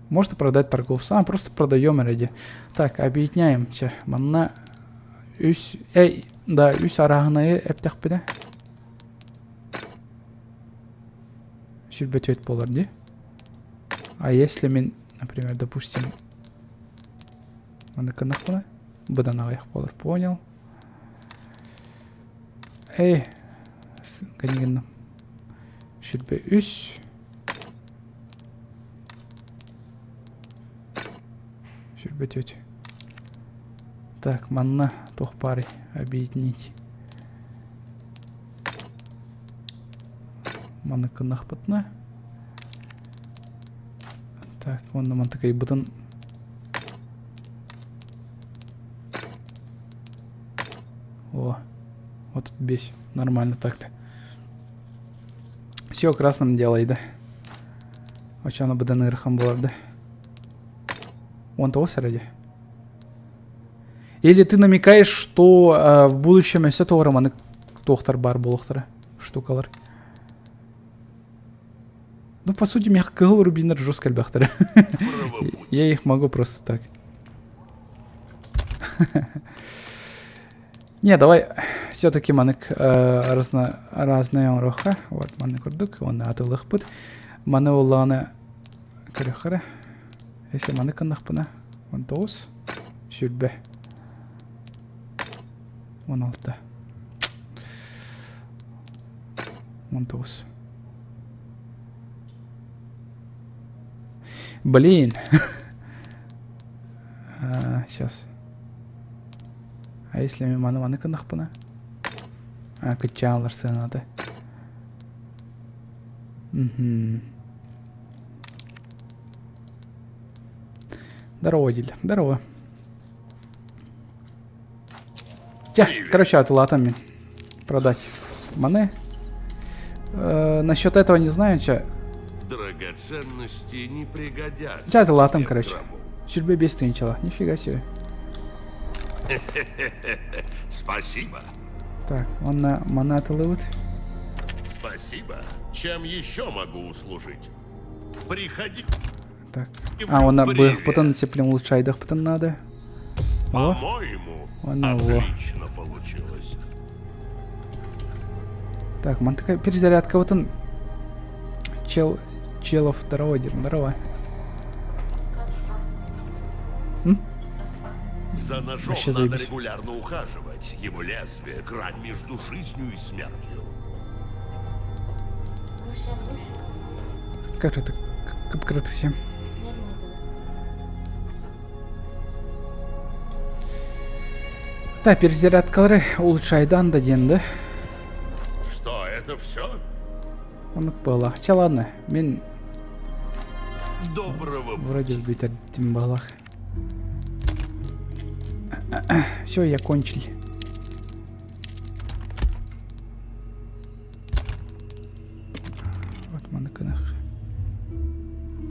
Можно продать торговцу. А, просто продаем ради. Так, объединяем. Чэ, манна үс... Эй, да, үс арааһынайы эптэхпинэ. Сүрбэ түөт буолар дии. А если мин, например, допустим, маны гыннахпына, быдан аҕыйах буолар. Понял. Эй, гынным. Сүрбэ үс. Сүрбэ түөт. Так, манна туох баарый объединить. Маны гыннахпытына. Так, уонна мантыкайбытын О, вот тут бесь. Нормально так-то. Все красным делай, да. Оччону быдан ыарахан буолар да. Он того ради. Или ты намекаешь, что э, в будущем өссө тоҕо маннык туохтар баар буолуохтара штукалар. Ну, по сути, миэхэ кыһыл рубиннар жестко элбэхтэрэ. Я их могу просто так. Не, давай все-таки манык э, разно, разные оҥоруохха. Вот маны курдук, уонна атылыахпыт. Маны улааны көрүөххэ Если маны гыннахпына, 19, 20, 16. 19. Блин. Сейчас. А если маны маны гыннахпына? А, кычаалар сыаната. Мгм. Здорово, Диль. Здорово. Тя, короче, атылатам мин. Продать. Маны. Э, насчет этого не знаю, ча. Драгоценности не пригодятся. Ча атылатам, тебе в короче. гробу. Сүрбэ биэс тыһыынчалаах. Нифига себе. Спасибо. Так, уонна маны атылыбыт. Спасибо. Чем еще могу услужить? Приходи. Так. А, уонна быһпытын сеплем улучшайдахпытын надо. О, По-моему, Уонна во. отлично получилось. Так, мантыка перезарядкабытын чел челов второго диир. Здорово. М? За ножом Вообще надо заебись. регулярно ухаживать. Его лезвие – грань между жизнью и смертью. Как это? Кып-кыраты всем. Так, перезарядкалары улучшайдан да диэн да. Что, это все? Оннук буолла. Чэ ладно, мин Доброго вроде бүтэрдим баҕалаах. Все, я кончили. Вот маныкынах.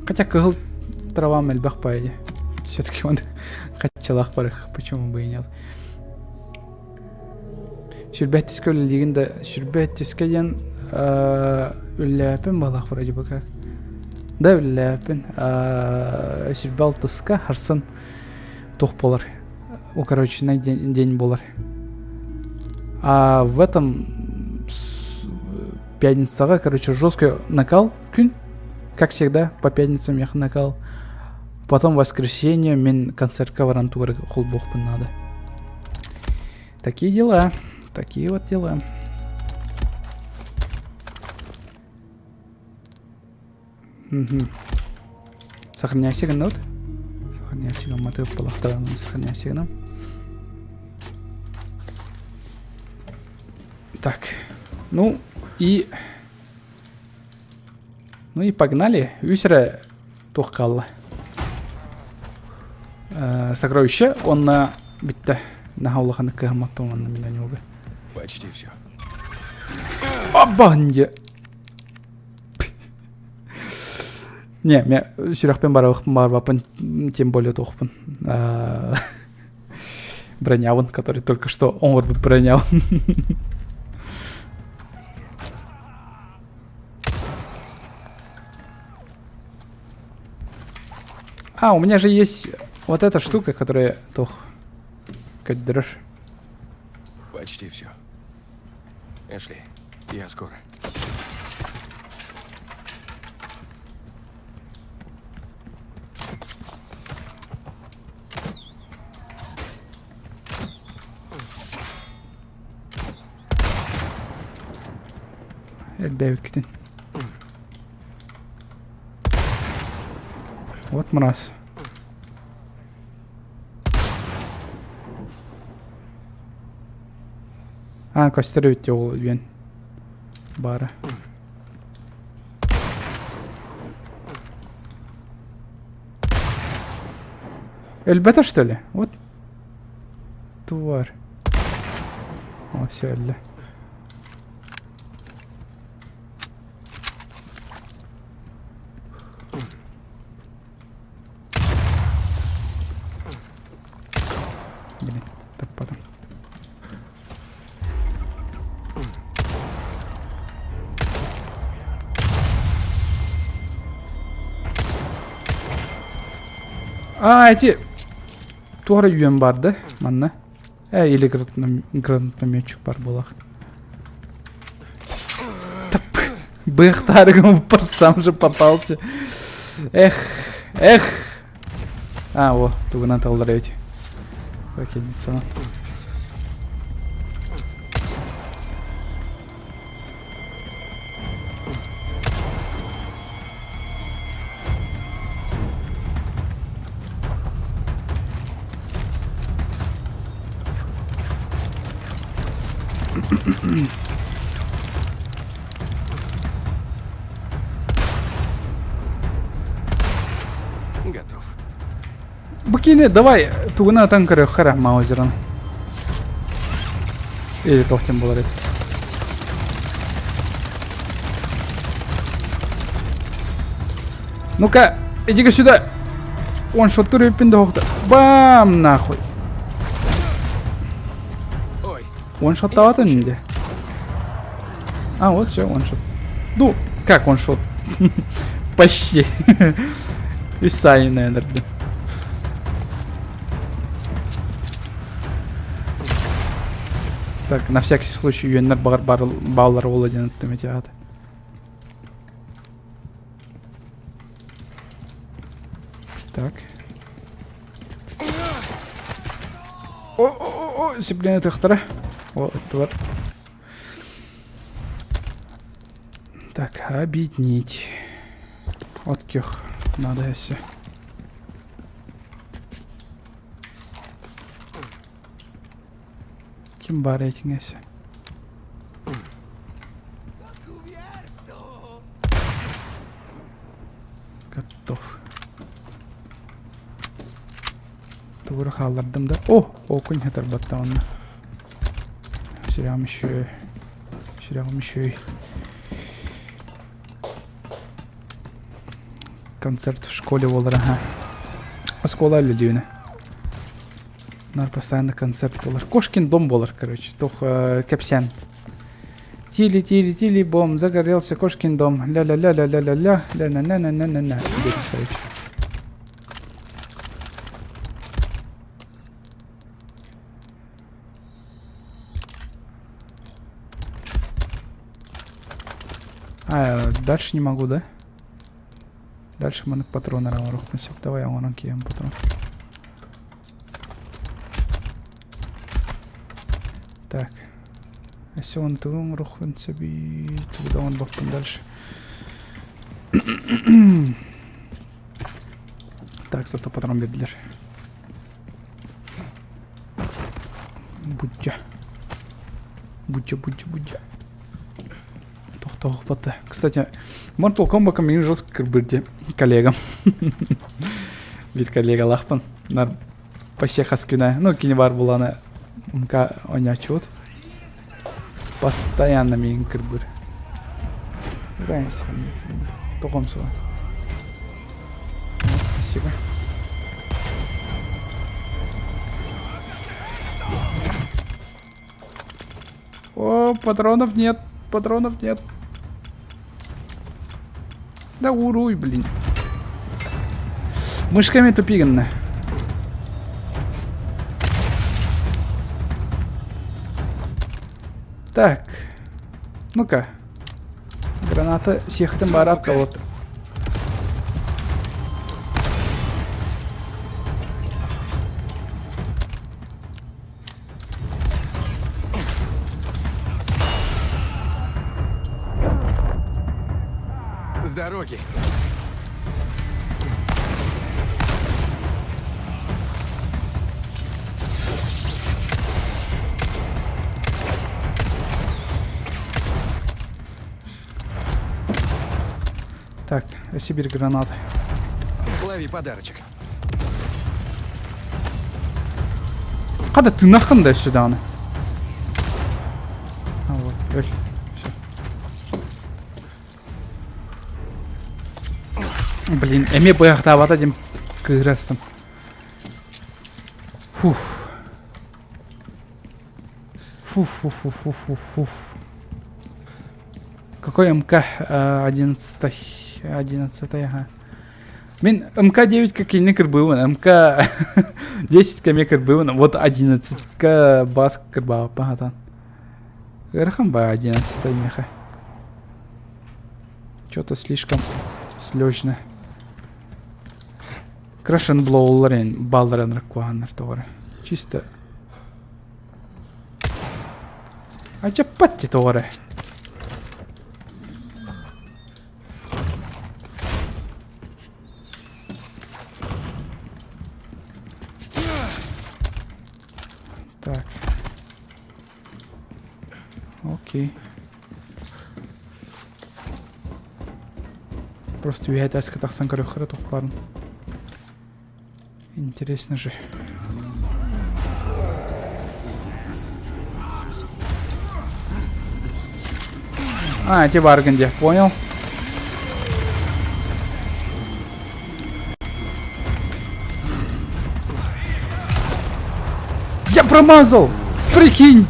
Хотя кыһыл травам элбэх баайы. Все-таки он хаччалаах барых, почему бы и нет. Сүрбэттискэ үлэлиигин да сүрбэттискэ диэн үлэлээппин баҕалаах вроде бы как. Да үлэлээппин. Сүрбэ алтыска харсын туох буолар укороченный день, день буолар. А в этом пятницаҕа, короче, жесткий накал күн. Как всегда, по пятницам я накал. Потом воскресенье мин концертка баран тугар холбуохпун надо. Такие дела. Такие вот дела. Угу. Сохраняйся гыннабыт. Сохраняйся гымматы ыппалахтаран сохраняйся гынам. Так. Ну и... Ну и погнали. Үс эрэ туох хаалла. Э, сокровище онно бүттэ. Наһаа улаханнык кыһаммаппын уонна мин онньууга. Почти все. Обанья! Не, мен сүрэхпин барабыхпын барбаппын, тем более туохпун. Бронявын, который только что оҥорбут бронявын. А, у меня же есть вот эта штука, которая... Тух. Көддөрөр. Почти все. Эшли, я скоро. Элбээбиккитин. Вот мразь. А, көстөр эбит ол үөн баара. Өлбөтө что ли? Вот тварь. О, все өллө. Блин, таппатым. А, эти туора үйөн барды манна. Э, или гранатометчик бар буолах. Быхтарыгым сам же попался. Эх, эх. А, о, тугунан таллар эбит. Ракетницаны. Готов. Бу киини давай тугуна атан көрүөххэ Маузерын. Или туох диэн буолар эбит. Ну-ка, иди-ка сюда. Он что туриппин да Бам, нахуй. Ой, One-shot инде. А, вот все, one-shot. Ну, как one-shot? Почти. Үс сайын өлөрдүм. Так, на всякий случай үөннэр баҕар бааллар буолла диэн ыттым эти ааты. Так. О, о, сипление тыхтара. О, ыттылар. Так, объединить. От ких надо все. Ким бар этиҥ эсэ? Готов. Тугура хааллардым да. О, окунь хатарбатта онно. Сүрэҕим еще сүрэҕим еще Концерт в школе буолар аха. Оскуола үлэлиибинэ. Нар постоянно концерт буолар. Кошкин дом буолар, короче. Туох кэпсээн. Тили-тили-тили бом, загорелся кошкин дом. Ля-ля-ля-ля-ля-ля-ля, ля-на-на-на-на-на-на. Короче. А, дальше не могу, да? Дальше маннык патрон оҥоруохпун сөп. Давай оҥорон киһим патрон. Так. Өссө онтугу оҥоруохпун сөбүй. Тугу да оҥорбоппун дальше. Так, зато патрон биэрдилэр. Будья. Будья, будья, будья. Тохтоохпата. Кстати, Mortal Kombat мин жестко кырбырде коллегам. Биир коллегалаахпын. Нар почти хас күнэ. Ну, кини бар буланы МК оонньооччубут. Постоянно миигин кырбыыр. Тоҕом суоҕа. Спасибо. О, патронов нет, патронов нет. Да уруй, блин. Мышками тупиганна. Так. Ну-ка. Граната сиэхтин барат вот. С дороги. Так, Сибирь гранаты. Лови подарочек. Хата тыынаххын да өссө даҕаны. А вот, өл. Все. Блин, эмиэ быйахтаабата диэн кыырастым. Фух. Фу-фу-фу-фу-фу-фу. Какой МК 11 11 ага. Мин МК-9 киини кырбыыбын, МК-10 эмиэ кырбыыбын, вот 11-ка бас кырбаабаппын хатан. Ыарахан ба 11 миэхэ. Что-то слишком слёжно. Crash and Blow-лар эн балларан раккуаһаннар тоҕо Чисто Ачаппат ти тоҕо эрэ. Так. Окей. Просто үөһэ этээскэ тахсан көрүөххэ эрэ туох баарын. Интересно же. А, эти Варганди, понял. Я промазал! Прикинь!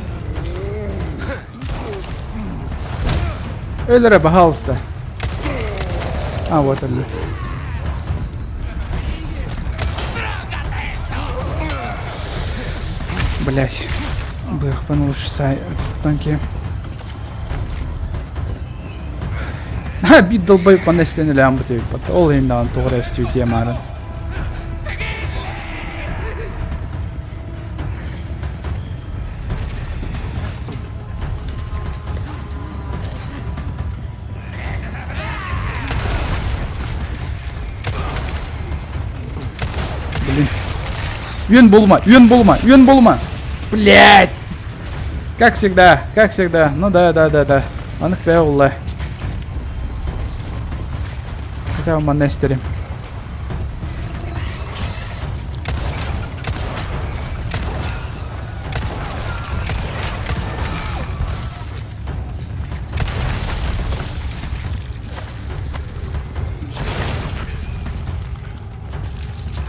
Өлөрө, пожалуйста. А, вот он. Блять. Бэхпан лучше сай танки. Ха, бит долбай панестен лямбы деп. Ол енді ан тоғыр эстүү марын. Блин. Үөн булма, үөн булма, үөн булма. Блять! Как всегда, как всегда. Ну да, да, да, да. Маннык бэйэ улла. Хотя манна эстерим.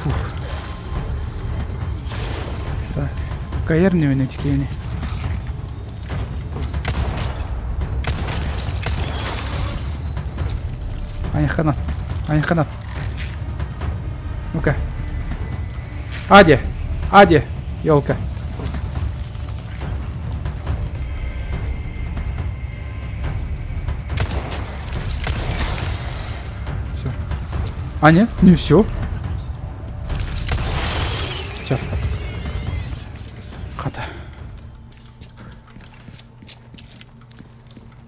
Фух. Так, кайыр нөөнө тикиэни. Айханат. Айханат. Ну-ка. Аде. Аде. Елка. Все. А нет, не все. Все. Хата.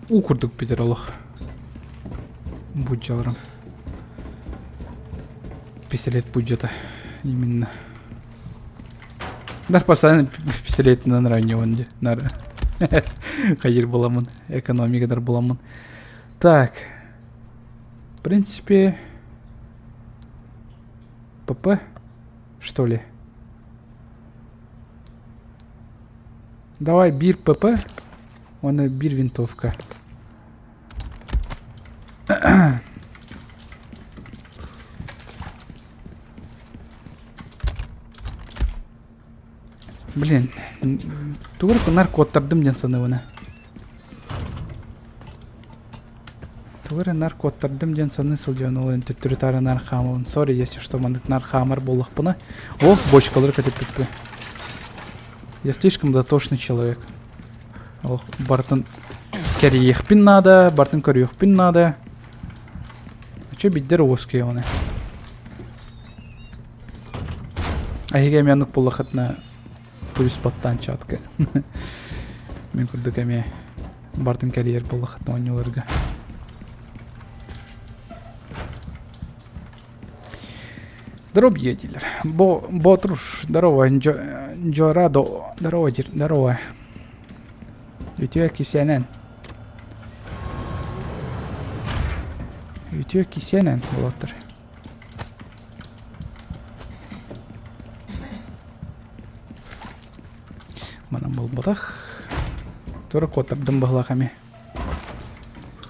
Уу курдук бүтэр олох. Буддьаларым. Пистолет буддьата. Именно. Дар постоянно пистолетинэн оонньуубун дии. Нар хайыр буламмын, экономикадар буламмын. Так. В принципе, ПП, что ли? Давай бир ПП. Уонна биир винтовка. Блин, тугу эрэ наркоттардым диэн саныыбын. Тугу эрэ нар куоттардым диэн саныы сылдьан ол төттөрү-таары нар хаамабын. Сори, если что, маннык нар хаамар буоллахпына. О, бочкалары көтүппүппүн. Я слишком дотошный человек. Ох, бартын кэрийиэхпин наада, бартын көрүөхпүн наада. Чө биддер уоскуйа оны. Эһиги эмиэ оннук буоллахытына плюс баттаан чатка. Мин курдук эмиэ бартын кэрийэр буоллахытына оонньууларга. Здоровье дииллэр. Бо Ботруш, здорово, Джорадо, здорово, здорово. Үтүө кисэнэн. Үтүө кисэнэн болоттор. Манан буолбатах. Тура куоттардым баһылаах эми.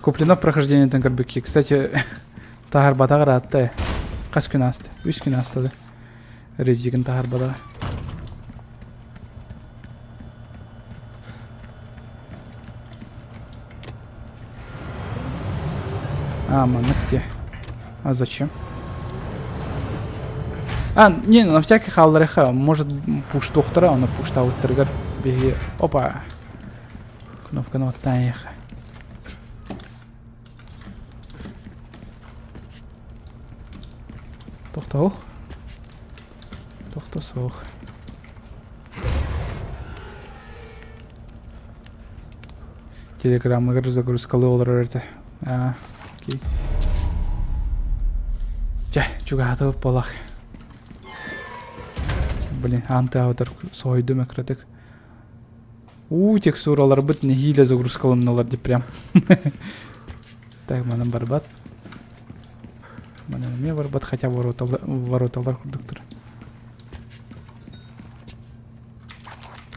Куплинов прохождениетын көрбүккэ. Кстати, таһарбатах ыраатта. Хас күн ааста? Үс күн ааста да. Резигин таһарбатаҕа. А, маннык дии. А зачем? А, не, на всякий хаалларыха, может, пуштуохтара, ону пуштаабыттарыгар биһиги... Опа! Кнопканы оттаайыха. Тохтоох. Тохтосоох. Телеграммыгар загрузкалыы олорор этэ. А, окей. Чэ, чугаһатыбыт буолах. Блин, аан тыаһабытар соһуйдум экратык. Уу, текстураларбыт нэһиилэ загрузкаланнылар деп прям. Так, манан барбат. Манан эмиэ барбат, хотя вороталар курдуктар.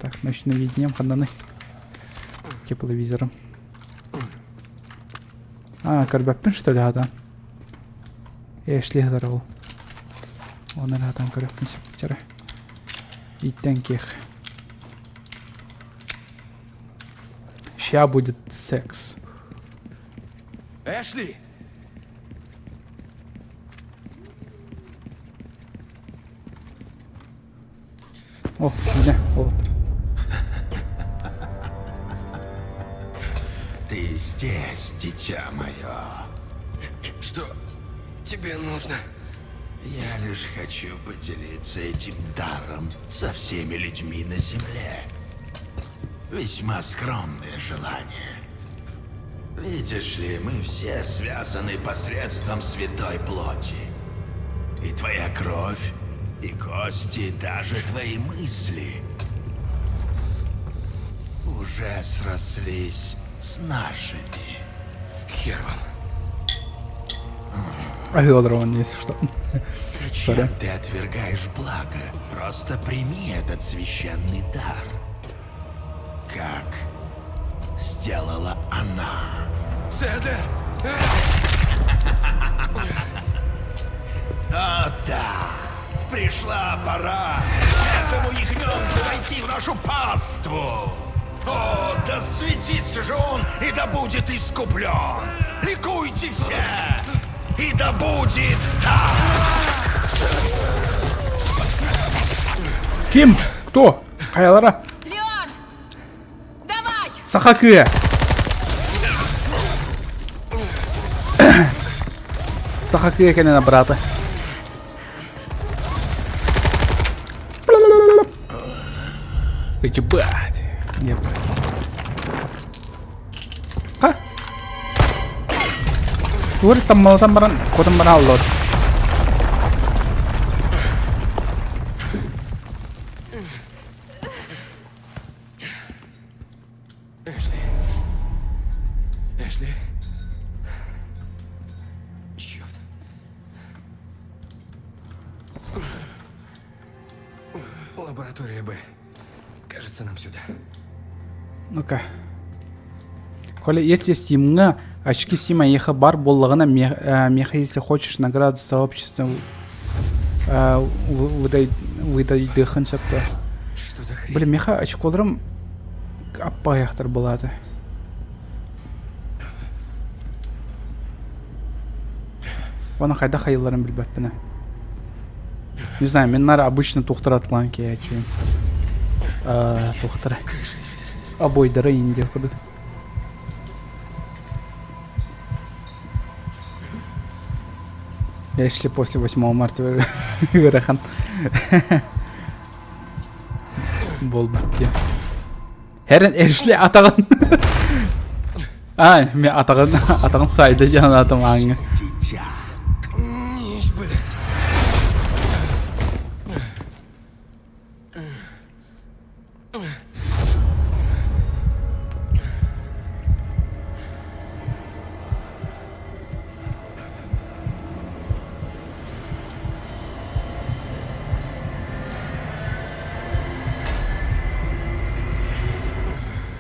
Так, ночное видением ханнаны. Тепловизором. А, көрбөппүн что ли хатан? Эшли хатар ол. Оны хатан көрөппүн сөп Иттен кех. Ща будет секс. Эшли! О, меня, вот. Ты здесь, дитя мое. Что тебе нужно? Я лишь хочу поделиться этим даром со всеми людьми на земле. Весьма скромное желание. Видишь ли, мы все связаны посредством святой плоти. И твоя кровь, и кости, и даже твои мысли уже срослись с нашими. Хер вам. Авиадрон, если что. Зачем Сорян. ты отвергаешь благо? Просто прими этот священный дар. Как сделала она. Седлер! О, да! Пришла пора этому ягненку войти в нашу паству! О, да светится же он и да будет искуплен! Ликуйте все! И да будет так! Ким? Кто? Хайалара? Леон! Давай! Саха кыа! Саха кыа кэнэнэ брата. Ебать. Ебать. Ха? Тур таммалатан баран, котон баран аллот. Эшли. Эшли. Черт. Лаборатория Б. Кажется, нам сюда. Ну-ка. Коля, если Стимҥа очки Стима эйиэхэ баар буоллаҕына, миэхэ если хочешь награду сообщества выдайдыаххын сөп дуо? Что за хрень? Блин, миэхэ очколарым аппаайахтар былаата. Уонна хайдах айылларын билбэппин ээ. Не знаю, мин наар обычно туохтара атлаан киһээччибин. Туохтара. Обойдара Индия курдук. Если после 8 марта ыарахан буолбут диye. Herren Эшли атаҕын А, мен атаҕын атаҕын сайда диэн атым ааҥҥа. Дитя. Нись, блядь.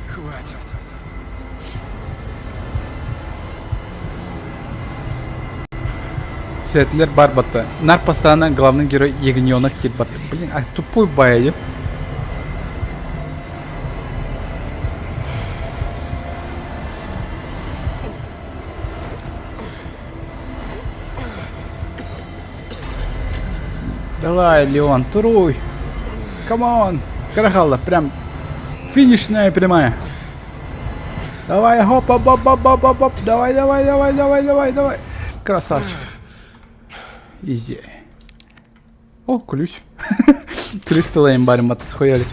Хватит. Сетлер бар батта. Нар постоянно главный герой ягненок тип батта. Блин, а тупой байы. Давай, Леон, туруй. Come on. Карахалла, прям финишная прямая. Давай, хоп, оп, оп, оп, оп, оп, оп. Давай, давай, давай, давай, давай, давай. Красавчик. Изи. О, ключ. Ключ тылайын барым схуяли.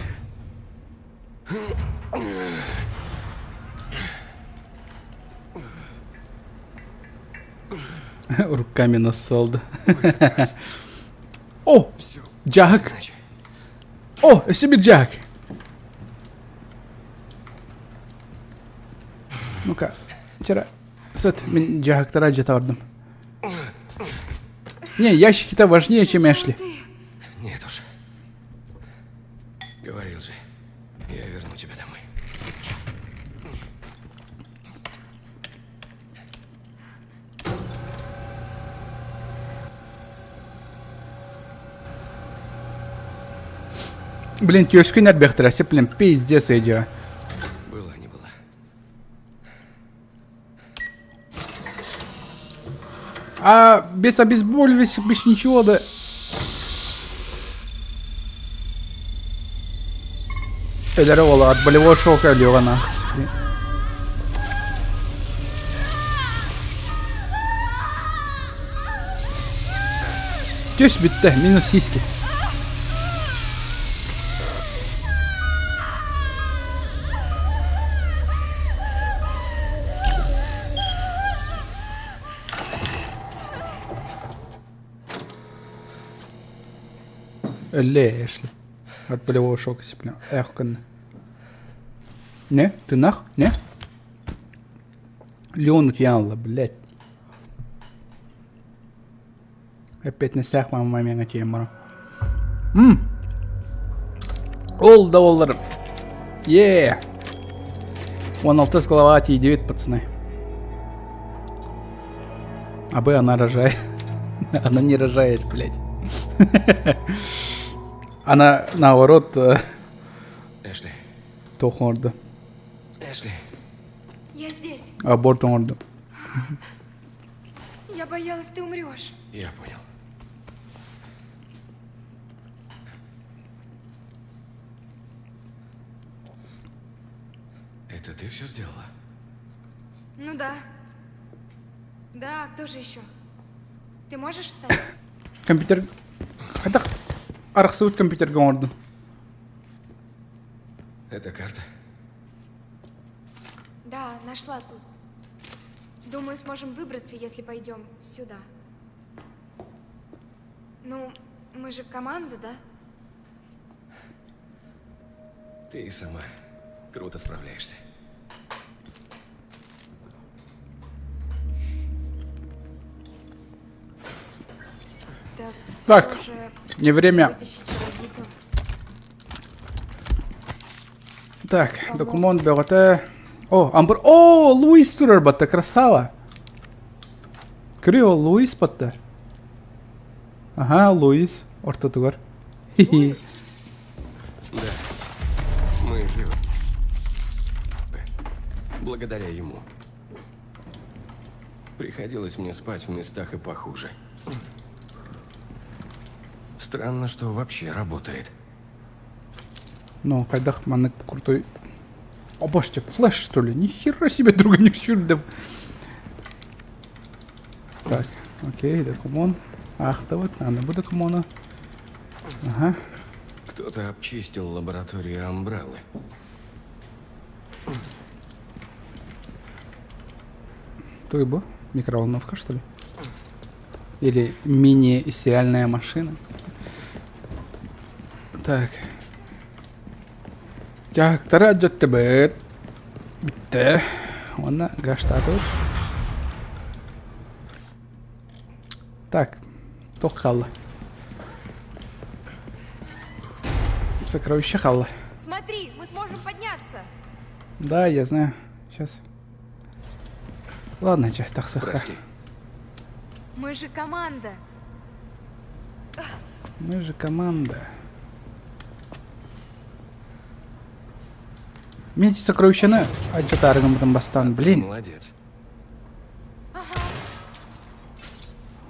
Руками нассал, да. О! Дьааһык! О, өссө биир дьааһык! Ну-ка, вчера... Сыт, мин дьааһыктара дьатардым. Не, ящики-то важнее, чем Эшли. Нет уж. Говорил же, я верну тебя домой. Блин, түөскүн эрбэхтэрэ, блин, пиздец идея. Была, не была. А без обезболивающих, без ничего, да. Өлөрө уола от болевого шока өлүөҕэ нахуй. Түс бүттэ, минус сиськи. Өллө Эшли. От болевого шока сиплю. Эх, кын. Не? Ты нах? Не? Леон утьяла, блядь. Опять на сях мама мамена темара. Мм. Ол да оллар. Е. 16 голова 9, пацаны. А Б она рожает. Она не рожает, блядь. Она наоборот Эшли. туох оҥордо. Эшли. Я здесь. Аборт оҥордо. Я боялась, ты умрешь. Я понял. Это ты все сделала? Ну да. Да, кто же еще? Ты можешь встать? Компьютер... Хайдах арахсыбыт компьютерга оҥордун? Это карта? Да, нашла тут. Думаю, сможем выбраться, если пойдем сюда. Ну, мы же команда, да? Ты и сама круто справляешься. Так, Так, всё же не время. вытащить паразитов. Так, документ бөҕөтө. О, амбар. О, Луис турар батта, красава. Крио Луис батта. Ага, Луис ортотугар. Да. Мы живы. Благодаря ему. Приходилось мне спать в местах и похуже. Странно, что вообще работает. Ну, хайдах маннык крутой... Обожьте, флеш, что ли? Нихера себе, друга не сюрдов. Так, окей, докумон. Ах, да вот, надо будет докумона. Ага. Кто-то обчистил лабораторию Амбреллы. То бо? Микроволновка, что ли? Или мини-стиральная машина? Так. Дьаһыктара дьөттөбүт. Бүттэ. Уонна гаштаатыбыт. Так, туох хаалла? Сокровище хаалла. Смотри, мы сможем подняться. Да, я знаю. Сейчас. Ладно, чэ, тахсыхха. Прости. Мы же команда. Мы же команда. Мен сокровищаны алдьатаарыгыммытын бастаан, блин. Молодец.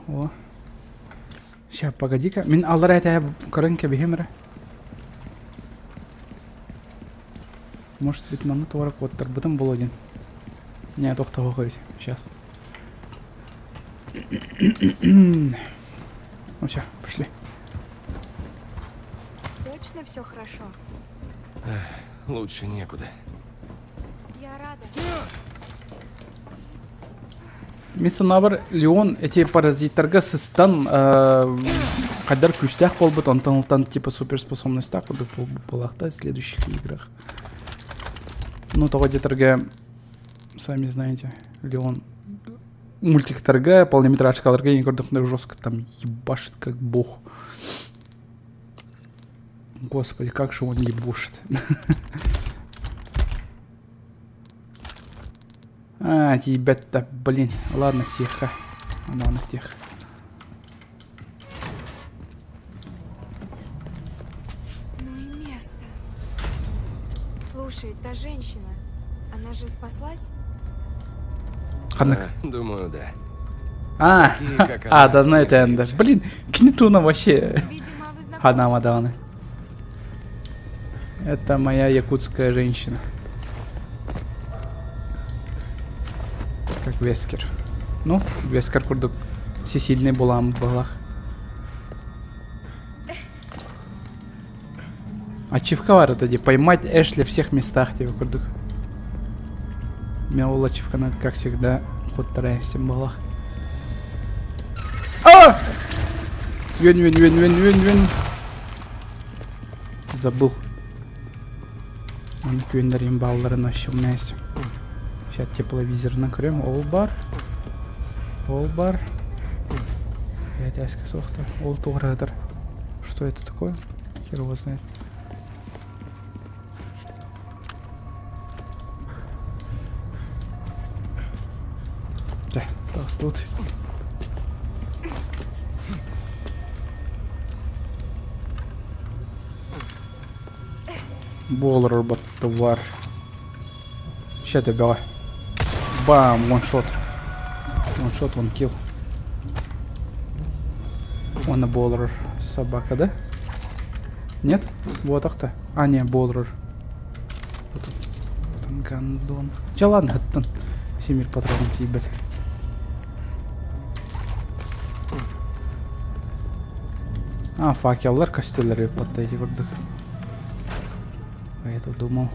О. Сейчас, погоди-ка. Мин аллара этэ көрөн кэбиһим эрэ. Может быть, манна туора куоттарбытым буолуо диэн. Не, тохтоһуох эбит. Сейчас. Ну все, пошли. Точно все хорошо? Лучше некуда. Я рада. Мин санаабар Леон эти паразиттарга сыстан хайдар күүстээх буолбут, онтон ылтан типа суперспособностях курдук буолбут в следующих играх. Ну, того детерге, сами знаете, Леон мультиктарга, полнометражкаларга ең көрдөх жестко там ебашит как бог. Господи, как же он ебушит. А, ребята, блин. Ладно, тихо. Ладно, тихо. Ну и место. Слушай, та женщина, она же спаслась? Ханнык. А, думаю, да. А, Такие, как а, она, да, на не это энда. сдаются. Блин, Книтуна вообще. Видимо, вы знакомы. Хана Маданы. Это моя якутская женщина. Как Вескер. Ну, Вескер курдук всесильный булам балах. Ачивка это где поймать Эшли в всех местах тебе курдук. Меня ол ачивканы, как всегда, куттарайын балах. А! Үөн, үөн, үөн, үөн, үөн, үөн. Забыл. Аны күөннэрин баалларын вообще у меня есть. Сейчас тепловизорынан көрөм. Ол бар. Ол бар. Этээскэ суохта. Ол туҕаратар. Что это такое? Хер его знает. Дьэ, таҕыстыбыт. Буолар баттылар. Ща төбөҕө. Бам, one shot. One shot, one kill. Уонна буолар собака, да? Нет? Буотахта. А, не, буолар. Вот он, вот он гандон. Чэ, ладно, оттон. Семир патрон тиийбэт. А, факеллар көстөллөр эбит эти курдук. А я тут думал.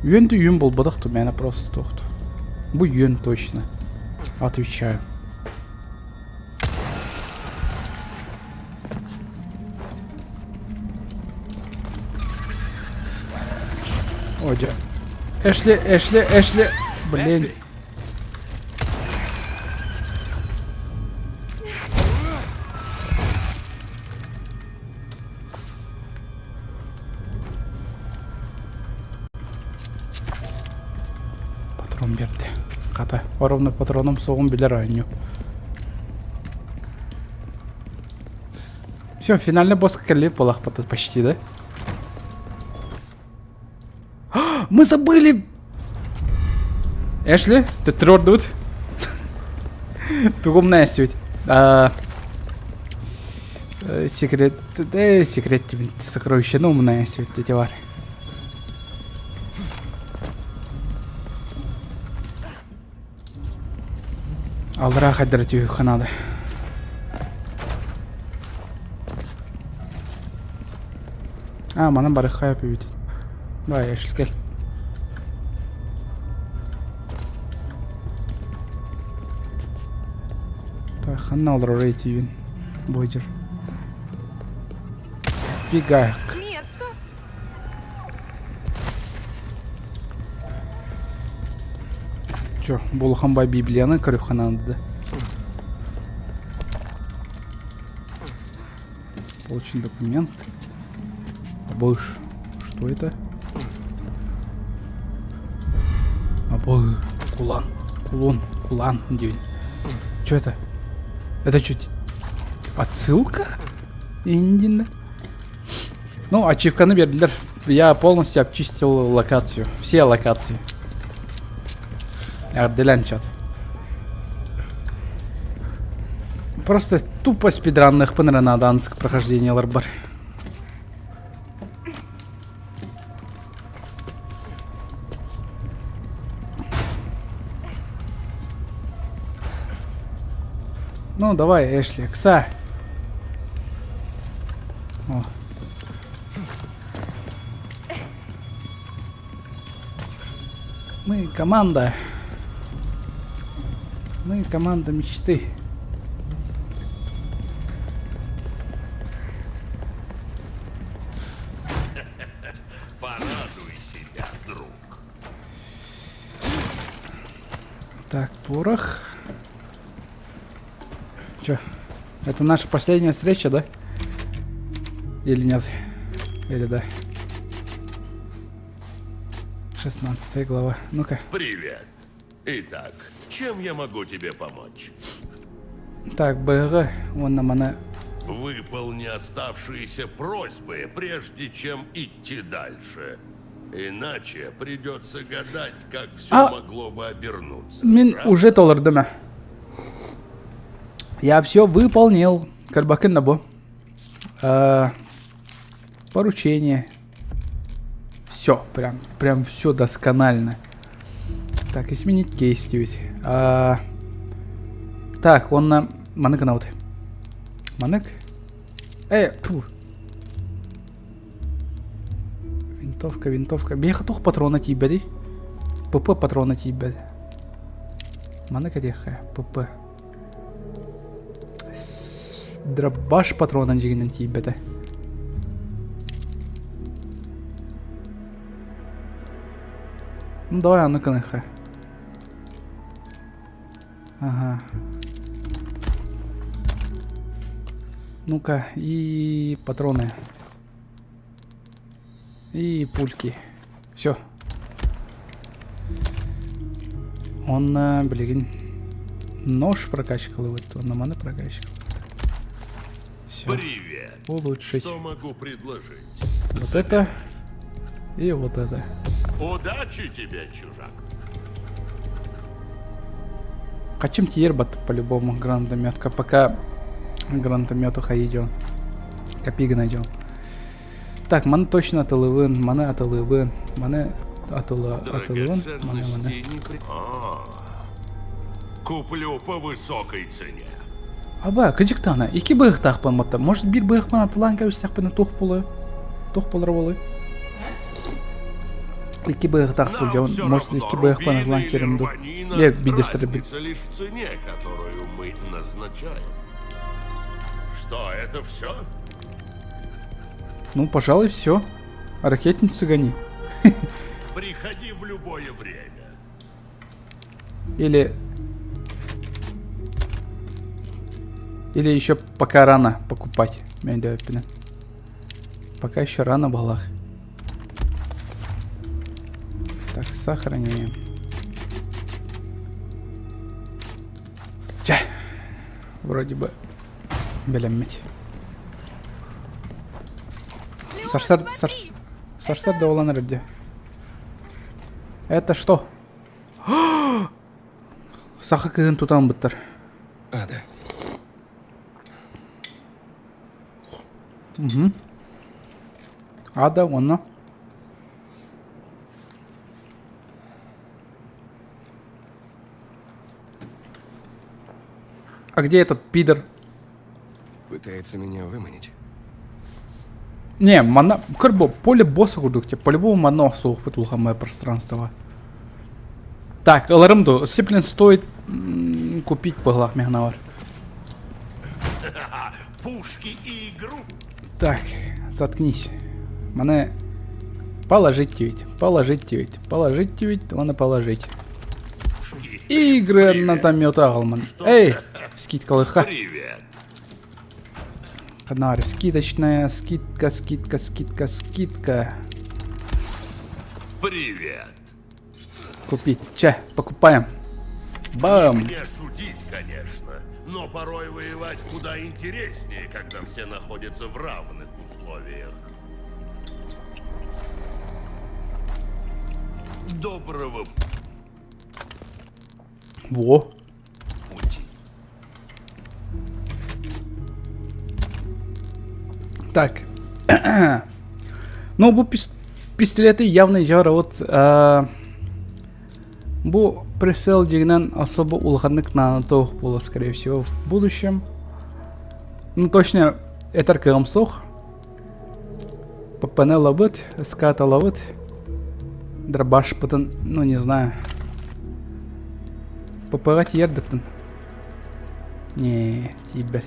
Үөн үйүн булбатах мээнэ просто тохту. Бу үөн точно. Отвечаю. О, дьэ. Эшли, Эшли, Эшли. Блин. Патрон биэрдэ. Хата, ровно патроном суоҕун билэр оонньуу. Все, финальный босс кэлли буолахпыт почти, да? Мы забыли! Эшли, ты трёрдут? Тугумная суть. Секрет, да, секрет тебе сокровище, ну, умная суть, эти вар. Аллара хайдара түһүөххэ наада. А, манан барыхха эпибит. Бай, Эшли, кэл. Так, ханна олорор этиибин. Бойдер. Фига. Метка. Чё, Булахан бай Библияны көрүөххэ наада да. Получен документ. Больше. Что это? Обои. Кулан. Кулон. Кулан. Что это? Это что? Отсылка? Индина? Ну, ачивканы бердилер. Я полностью обчистил локацию. Все локации. Эрдэлэн чат. Просто тупо спидранныхпын эрэ нааданск прохождениеларбар. Ну, давай, Эшли, кса. О. Мы команда. Мы команда мечты. Порадуй себя, друг. Так, порох. Чё? Это наша последняя встреча, да? Или нет? Или да? 16 глава. Ну-ка. Привет. Итак, чем я могу тебе помочь? Так, БГ, уонна маны Выполни оставшиеся просьбы, прежде чем идти дальше. Иначе придется гадать, как все А- могло бы обернуться. Мин правда? уже толордум Я все выполнил. Карбакын бу. Э, поручение. Все, прям, прям все досконально. Так, изменить кейс ведь. А, так, он на манык наут. Манык? Э, тьфу. Винтовка, винтовка. Биэхэ туох патрона тиийбэтий? ПП патрона тиийбэт. Маны кэтиэххэ ПП. Дробаш патронан дьигинэн тиийбэтэ. Ну давай аны кыныхха. Ага. Ну-ка, и патроны. И пульки. Все. Онно билигин нож прокачкалыбыт, онно маны прокачкалыбыт. Все. Привет. Улучшить. Что могу предложить? Вот это и вот это. Удачи тебе, чужак. Хотим тиербат по-любому гранатометка. Пока гранатомету хайден. Копига найдем. Так, маны точно атылыбын, маны атылыбын, маны атыла атылыбын, маны маны. Драгоценности не при... А, Куплю по высокой цене. Аба, кыдьыктаана, икки быһыктаахпын батта. Может, биир быһыкпын атылаан кэбистэхпинэ туох буолуой? Туох буолара буолуой? Икки быһыктаах Нам сылдьабын. все Может, равно, икки быһыкпын рубины атылаан или киирим дуу. рванина, Е, биирдэстэрэ бит. разница лишь в цене, которую мы назначаем. Что, это все? Ну, пожалуй, все. Ракетницу гони. Приходи в любое время. Или... Или еще пока рано покупать. Пока еще рано балах. Так, сохраняем. Вроде бы бэлэммит. Сарсар, сарс, сарсар да олан эрэрде. Это что? Саха кыһын тутан быттар. А, да. Угу. Ада, онно. А где этот пидор? Пытается меня выманить. Не, манна, как бы поле босса курдук, типа, по-любому манна суох улахаммай пространство. Так, ыларым ду, Сиплин стоит купить быһылаах мехнавар. Пушки и игру. Так, заткнись. Маны положить ведь, положить ведь, положить ведь, оны положить. И гранатомет аҕалмын. Эй, скидкалыха. Привет. Канар, скидочная, скидка, скидка, скидка, скидка. Привет. Купить. Че, покупаем. Бам! Не судить, конечно, но порой воевать куда интереснее, когда все находятся в равных условиях. Доброго Во. пути. Так. ну, бу пистолеты явно жара вот э, бу прицел дьиҥинэн особо улаханнык наанатох буолар скорее всего в будущем. Ну точно этэр кыаҕым суох. ППН ылабыт, скат ылабыт. Дробашпытын, ну не знаю. ПП-ҕа тиийэр дыттын. Не, тиийбэт.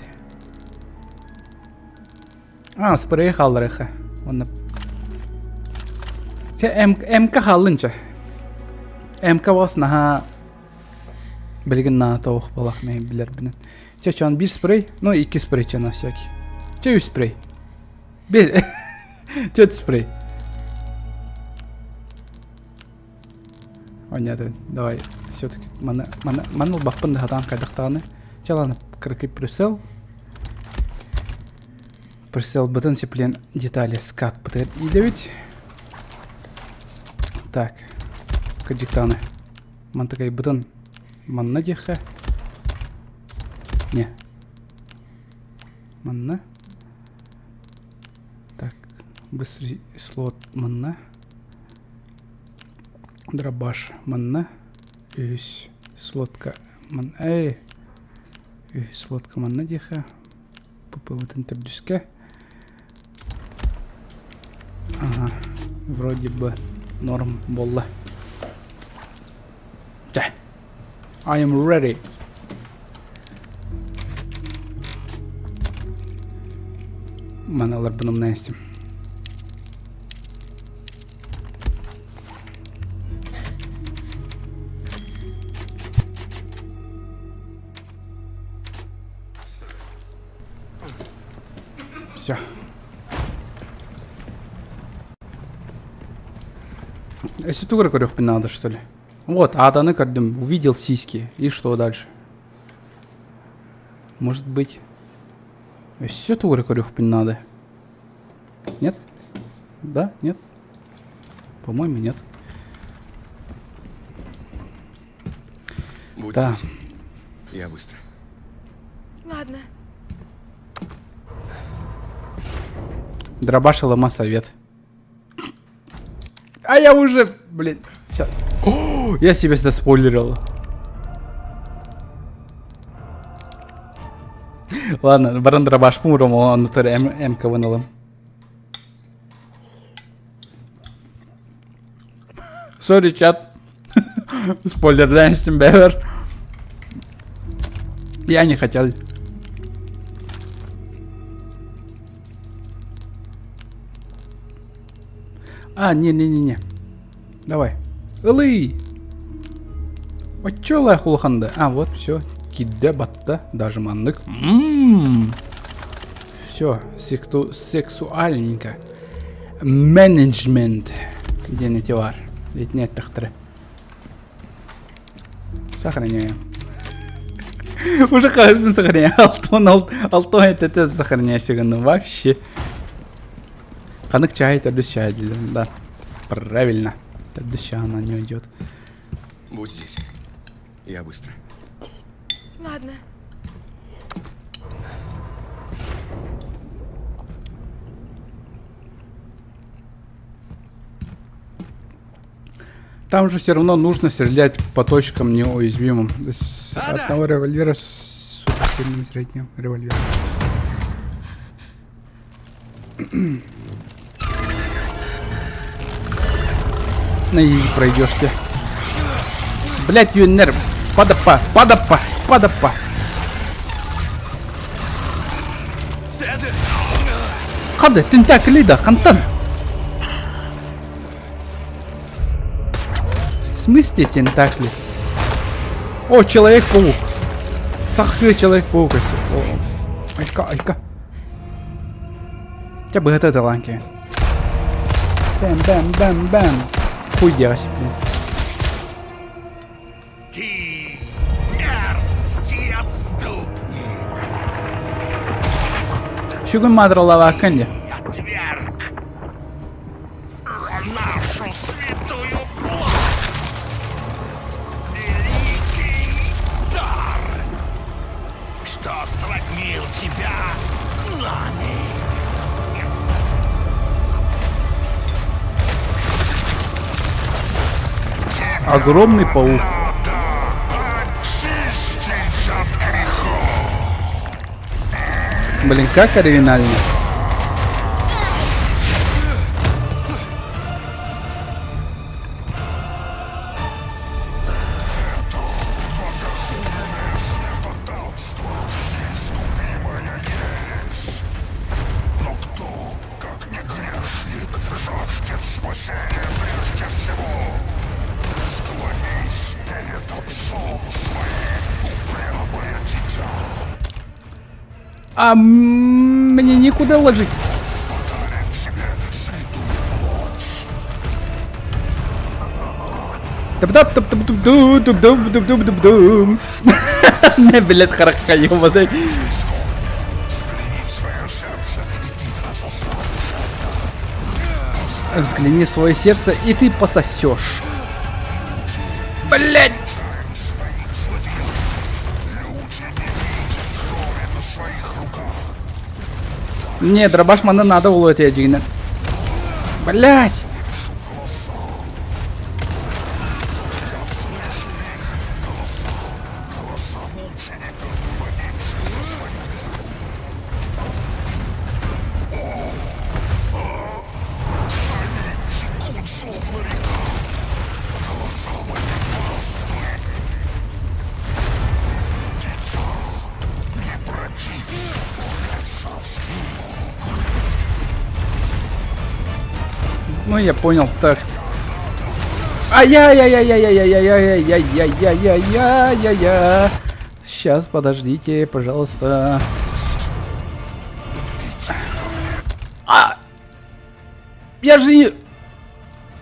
А, спрей хаалларыха. Онно. Чэ, МК хааллын чэ. МК вас наһаа билигин наата ох балах мен билэрбинэн. Чэ, чон биир спрей, ну икки спрей чэ на всякий. Чэ үс спрей. Бир Чэ спрей. Понятно. Давай все-таки маны маны маны ылбаппын да сатаан хайдахтаҕына. Чэ ладно, кыракый прицел. Прицел бытын сеплен детали скат бытыгар идэбит. Так. Кырдьыктааны. Мантыкайбытын манна диэххэ. Не. Манна. Так, быстрый слот манна. Дробаш манна. Үс слотка ман... Эй! Үс слотка манна диэхэ. ПП-бытын төрдүскэ. Ага, вроде бы норм буолла. Чэ. I am ready. Маналарбын умна истим. Все. Если тугары көрүөхпүн надо, что ли? Вот, Аданы көрдүм, увидел сиськи. И что дальше? Может быть, өссө тугары көрүөхпүн надо? Нет? Да? Нет? По-моему, нет. Будь Да. здесь. Я быстро. Ладно. Дробаш лома совет. А я уже, блин, сейчас. О, я себя заспойлерил. Ладно, баран дробаш пумром, он МК вынылым. Sorry, чат. Спойлердаан истим бэбэр. Я не хотел. А, не-не-не-не. Давай. Ылый! Оччо лайх улаханды. А, вот, все. Кидде батта. Даже маннык. М-м-м. Все, секту, сексуальненько. Менеджмент диэн ити баар. Итини эттэхтэрэ. Сохраняем. Уже хаһыспын сохраняю. Алтон алтон это сохраняйся гынным вообще. Ханнык чай, төрдүс чай дииллэр. Да. Правильно. Төрдүс чай она не уйдет. Будь здесь. Я быстро. Ладно. Там же все равно нужно стрелять по точкам неуязвимым. С одного револьвера с суперсильным средним револьвером. На изи пройдешься. Блять, юнер. Падапа, падапа, падапа. Хады, тентакли да, хантан. В смысле тентакли? О, Человек-паук. Сахы Человек-паук. Айка, айка. Чэ быһата талаан кэ. Бэм бэм бэм бэм. Хуй диэҕэ блин. Ты мерзкий отступник. Сүгүн маадыралаабаккын дии. Отверг нашу святую плоть. Великий дар, что сроднил тебя с нами. Огромный паук. Очистить от грехов. Блин, как оригинально. А мне некуда ложить. Тап тап тап туп туп туп туп туп туп туп Не, блядь, харахха, ёбаный. Взгляни в свое сердце, и ты пососешь. Блядь! Не, дробаш маны надо было это дьиҥинэн. Блядь! Ну, я понял, так. Ай-яй-яй-яй-яй-яй-яй-яй-яй-яй-яй-яй-яй-яй. Сейчас, подождите, пожалуйста. А! Я же не...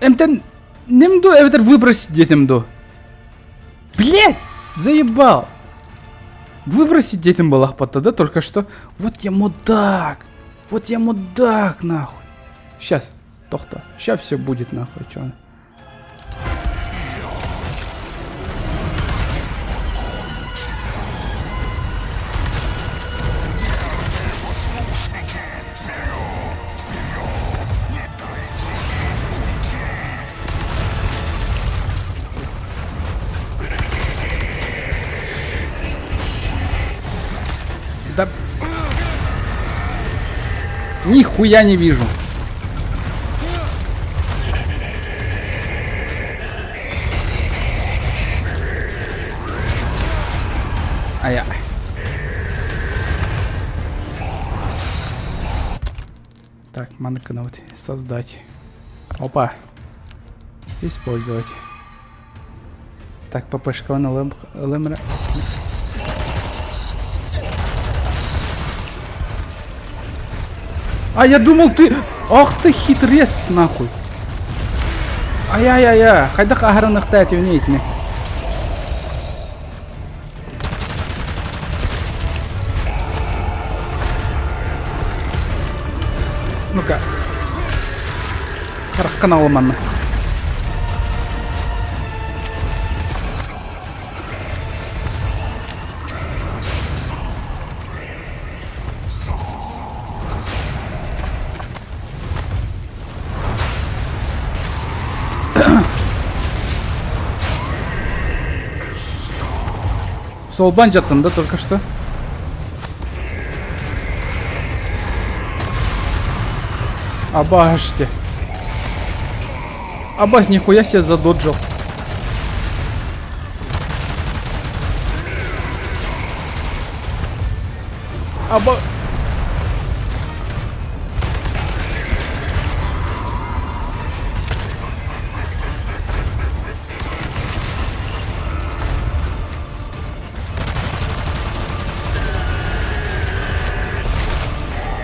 Эмтэн нем ду эбэтэр выбросить диэтим ду. Блять, заебал. Выбросить диэтим балахпатта, да, только что. Вот я мудак. Вот я мудак, нахуй. Сейчас, тохто. Сейчас все будет, нахуй, чё. Да... Нихуя не вижу. А я... Так, манкнуть, создать. Опа. Использовать. Так, ППшка на лэм... лэмра... А я думал ты... Ах ты хитрец, нахуй. Ай-яй-яй-яй. Хайдах аһарыныхта этиунейтне. Канал манна. Солбан жаттым да только что. Абаште. Абаш, нихуя себе задоджил. Аба...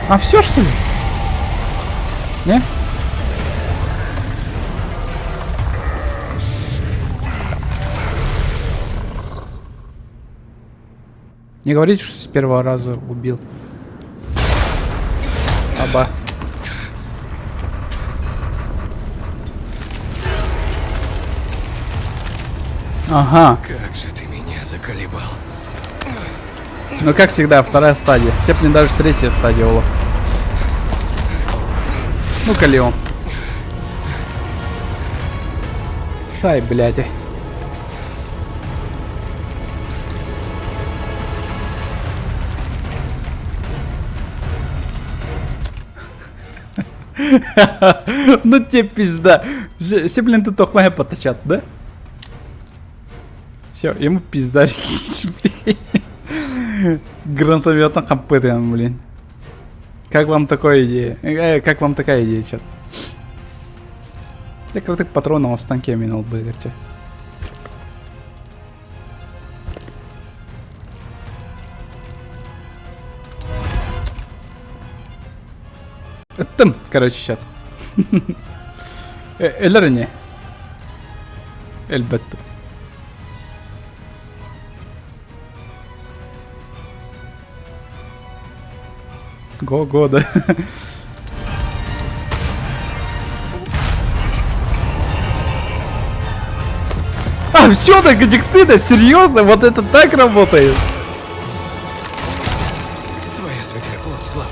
А все что ли? Не? Не говорите, что с первого раза убил. Аба. Ага. Как же ты меня заколебал. Ну, как всегда, вторая стадия. Сепни даже третья стадия, Ола. Ну-ка, Леон. Сай, блядь. Ну тебе пизда. Все, блин, тут тохмая поточат, да? Все, ему пизда. Гранатометом компетен, блин. Как вам такая идея? Э, как вам такая идея, чат? Я крытых патронов в станке минул бы, говорите. Ыттым, короче, чат. Өлөр не? Элбетте. Го-го, да. А, все, так ты, да, серьезно? Вот это так работает? Твоя святая плоть слава.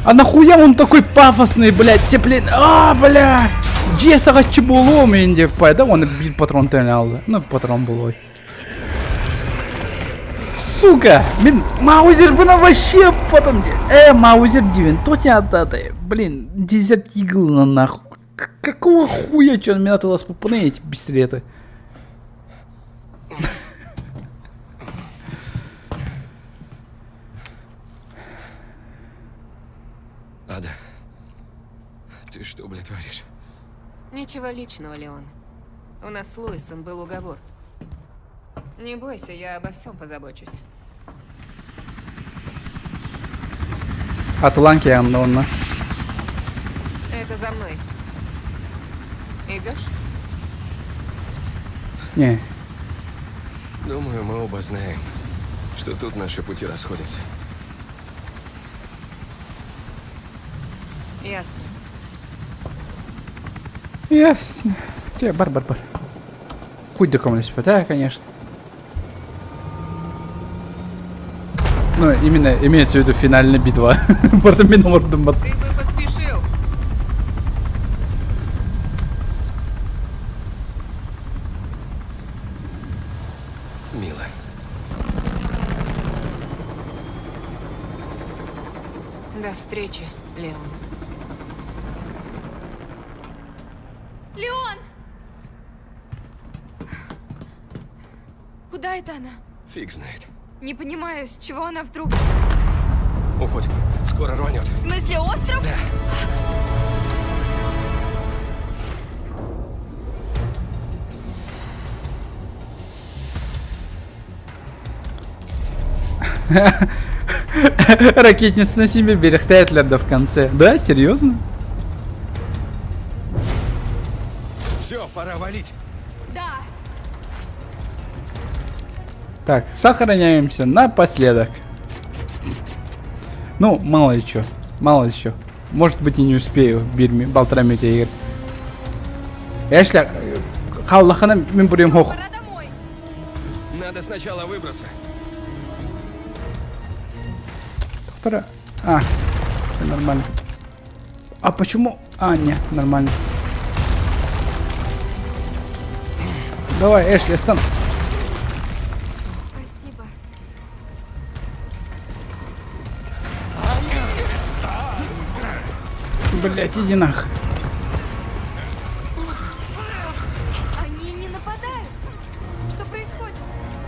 А нахуя он такой пафосный, блядь, все, блин, а, бля! Дьиэ саҕаччы буолуом иин диэппай да, уонна биир патрон алды. Ну, патрон буолуой. Сука! Мин Маузер вообще потом... Э, Маузер дивен, то тебя отдаты. Блин, Desert Eagle нахуй. Какого хуя, что он меня тылас пупны эти пистолеты? Ада, ты что, блядь, творишь? Ничего личного, Леон. У нас с Луисом был уговор. Не бойся, я обо всем позабочусь. Атланки онно. Это за мной. Идешь? Не. Думаю, мы оба знаем, что тут наши пути расходятся. Ясно. Ясно. Че, бар бар бар. Хуй да, конечно. Ну, именно имеется в виду финальная битва. Ты бы поспешил. Мила. До встречи, Леон. Леон! Куда это она? Фиг знает. Не понимаю, с чего она вдруг... Уходим. Скоро рванет. В смысле, остров? Да. Ракетница на себе берехтает да в конце. Да, серьезно? Все, пора валить. Так, сохраняемся напоследок. Ну, мало ли что. Мало ли что. Может быть и не успею в Бирме, Балтраме игр. Эшли, хааллахына мин буруйум суох. Пора домой. Надо сначала выбраться. Доктора. А, все нормально. А почему? А, нет, нормально. Давай, Эшли, стан. Спасибо. Блять, иди нах. Они не нападают. Что происходит?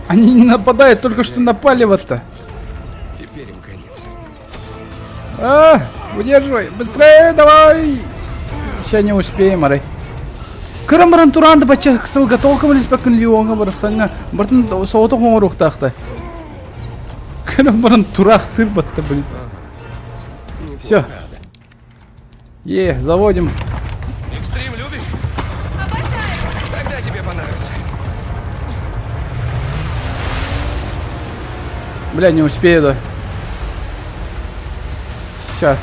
Они не нападают, только что напали вот-то. Теперь им конец. А, удерживай, быстрее, давай. Сейчас не успеем, арай. Кырам баран тураан да бачча ыксалга толком илиспэккин Леоҥҥа барахсаҥҥа бартын соҕотох оҥоруохтаахта. Кырам баран тураахтыыр батта блин. Все. Е, заводим. Экстрим любишь? Обожаю! Тогда тебе понравится. Бля, не успею, да. Сейчас.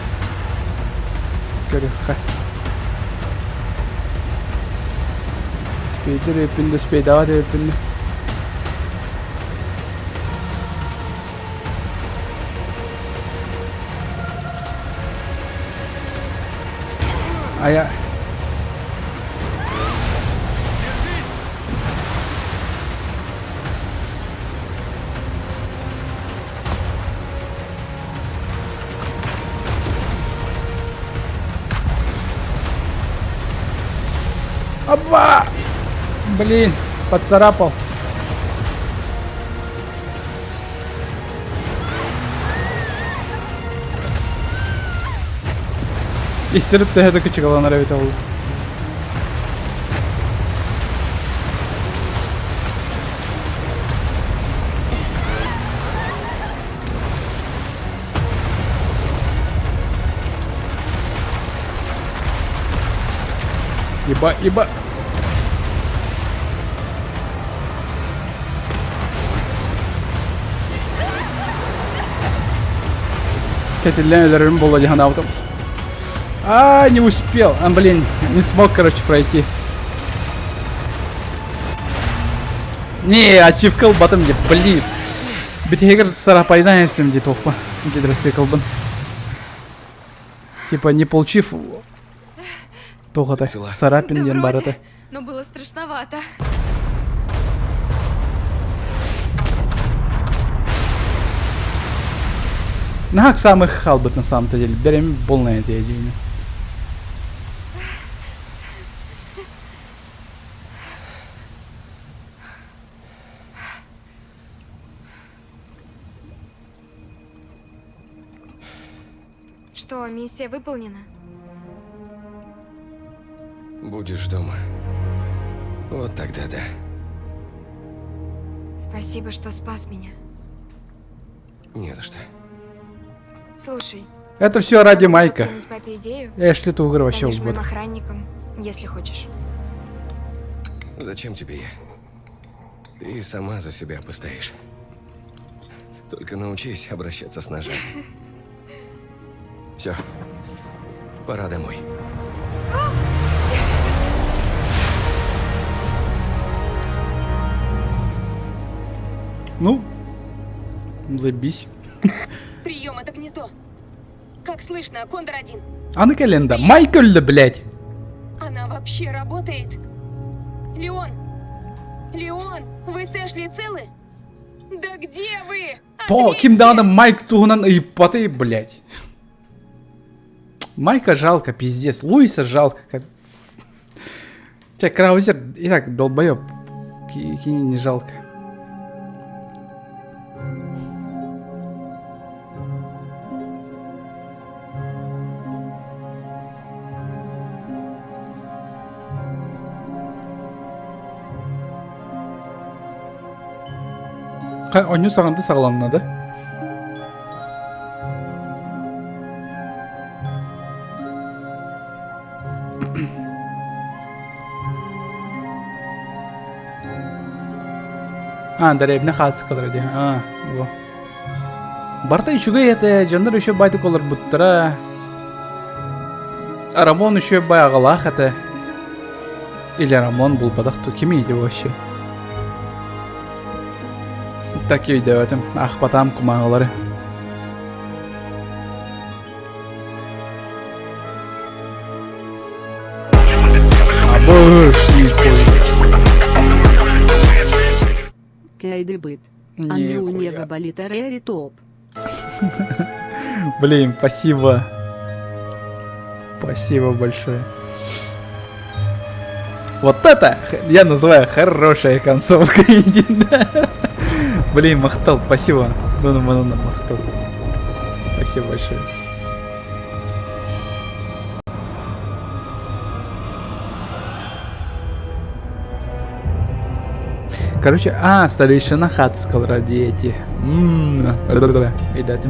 Көрүөххэ. Спейдер өпүндэ, спейдаҕа өпүндэ. Ая. Опа! Блин, поцарапал. Истерip төһө да кычыгаланар эбит ол. Еба, еба. Кэтиллэн өлөрөрүм буолла дии санаабытым. А, не успел. А, блин, не смог, короче, пройти. Не, ачивка ылбатым дии, блин. Бүтэһигэр сарапайдан эстим дии туохпа. Гидроциклбын. Типа не получив туох это, царапин Да диэн вроде, барыта. но было страшновато. Нахак самых халбыт на самом-то деле. Берем полное это идея. Что, миссия выполнена? Будешь дома. Вот тогда да. Спасибо, что спас меня. Не за что. Слушай. Это все ради Майка. подкинуть папе идею? Эшли тугар вообще Станешь моим убыт. охранником, если хочешь. Зачем тебе я? Ты сама за себя постоишь. Только научись обращаться с ножом. Все. Пора домой. Ну, забись. Прием, это гнездо. Как слышно, Кондор-1. Аны кэлен да, Майк өллө, блядь. Она вообще работает? Леон! Леон! Вы с Эшли целы? Да где вы? То, ким даҕаны Майк туһунан ыйыппатый, блядь. Майка жалко, пиздец. Луиса жалко. Тебя Краузер и так долбоеб. Кини не жалко. Оонньуу саҕанды саҕаланна да? А, дэриэбинэ хаатыскалара дии. А, во. Барыта үчүгэй этэ, дьоннор үчүгэй байтык олорбуттара. Рамон үчүгэй бай аҕалаах этэ. Или Рамон булбатах ту кимий ити вообще? Так өйдөөбөтүм, аахпатаам кумааҕылары. Абыш, нихуя. Кайдыбыт. Анны у Нихуя. неба болит арэри топ. Блин, спасибо. Спасибо большое. Вот это я называю хорошая концовка да. Блин, Махтал, спасибо. Ну, ну, ну, ну, Махтал. Спасибо большое. Короче, а, старейшина Хацкал ради эти. Видать.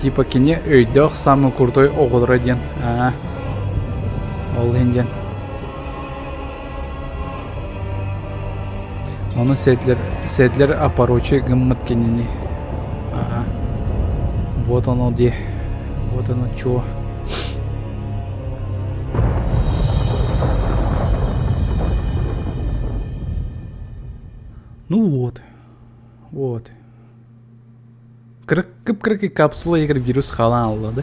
Типа кини өйдөөх самый крутой оҕолоро диэн. Аа. Ол иһин диэн. Ону Седлер, Седлер опорочи гыммыт кинини. Ага. Вот оно где. Вот оно чё. Ну вот. Вот. Кып-кыракый капсула игр вирус халан алла, да?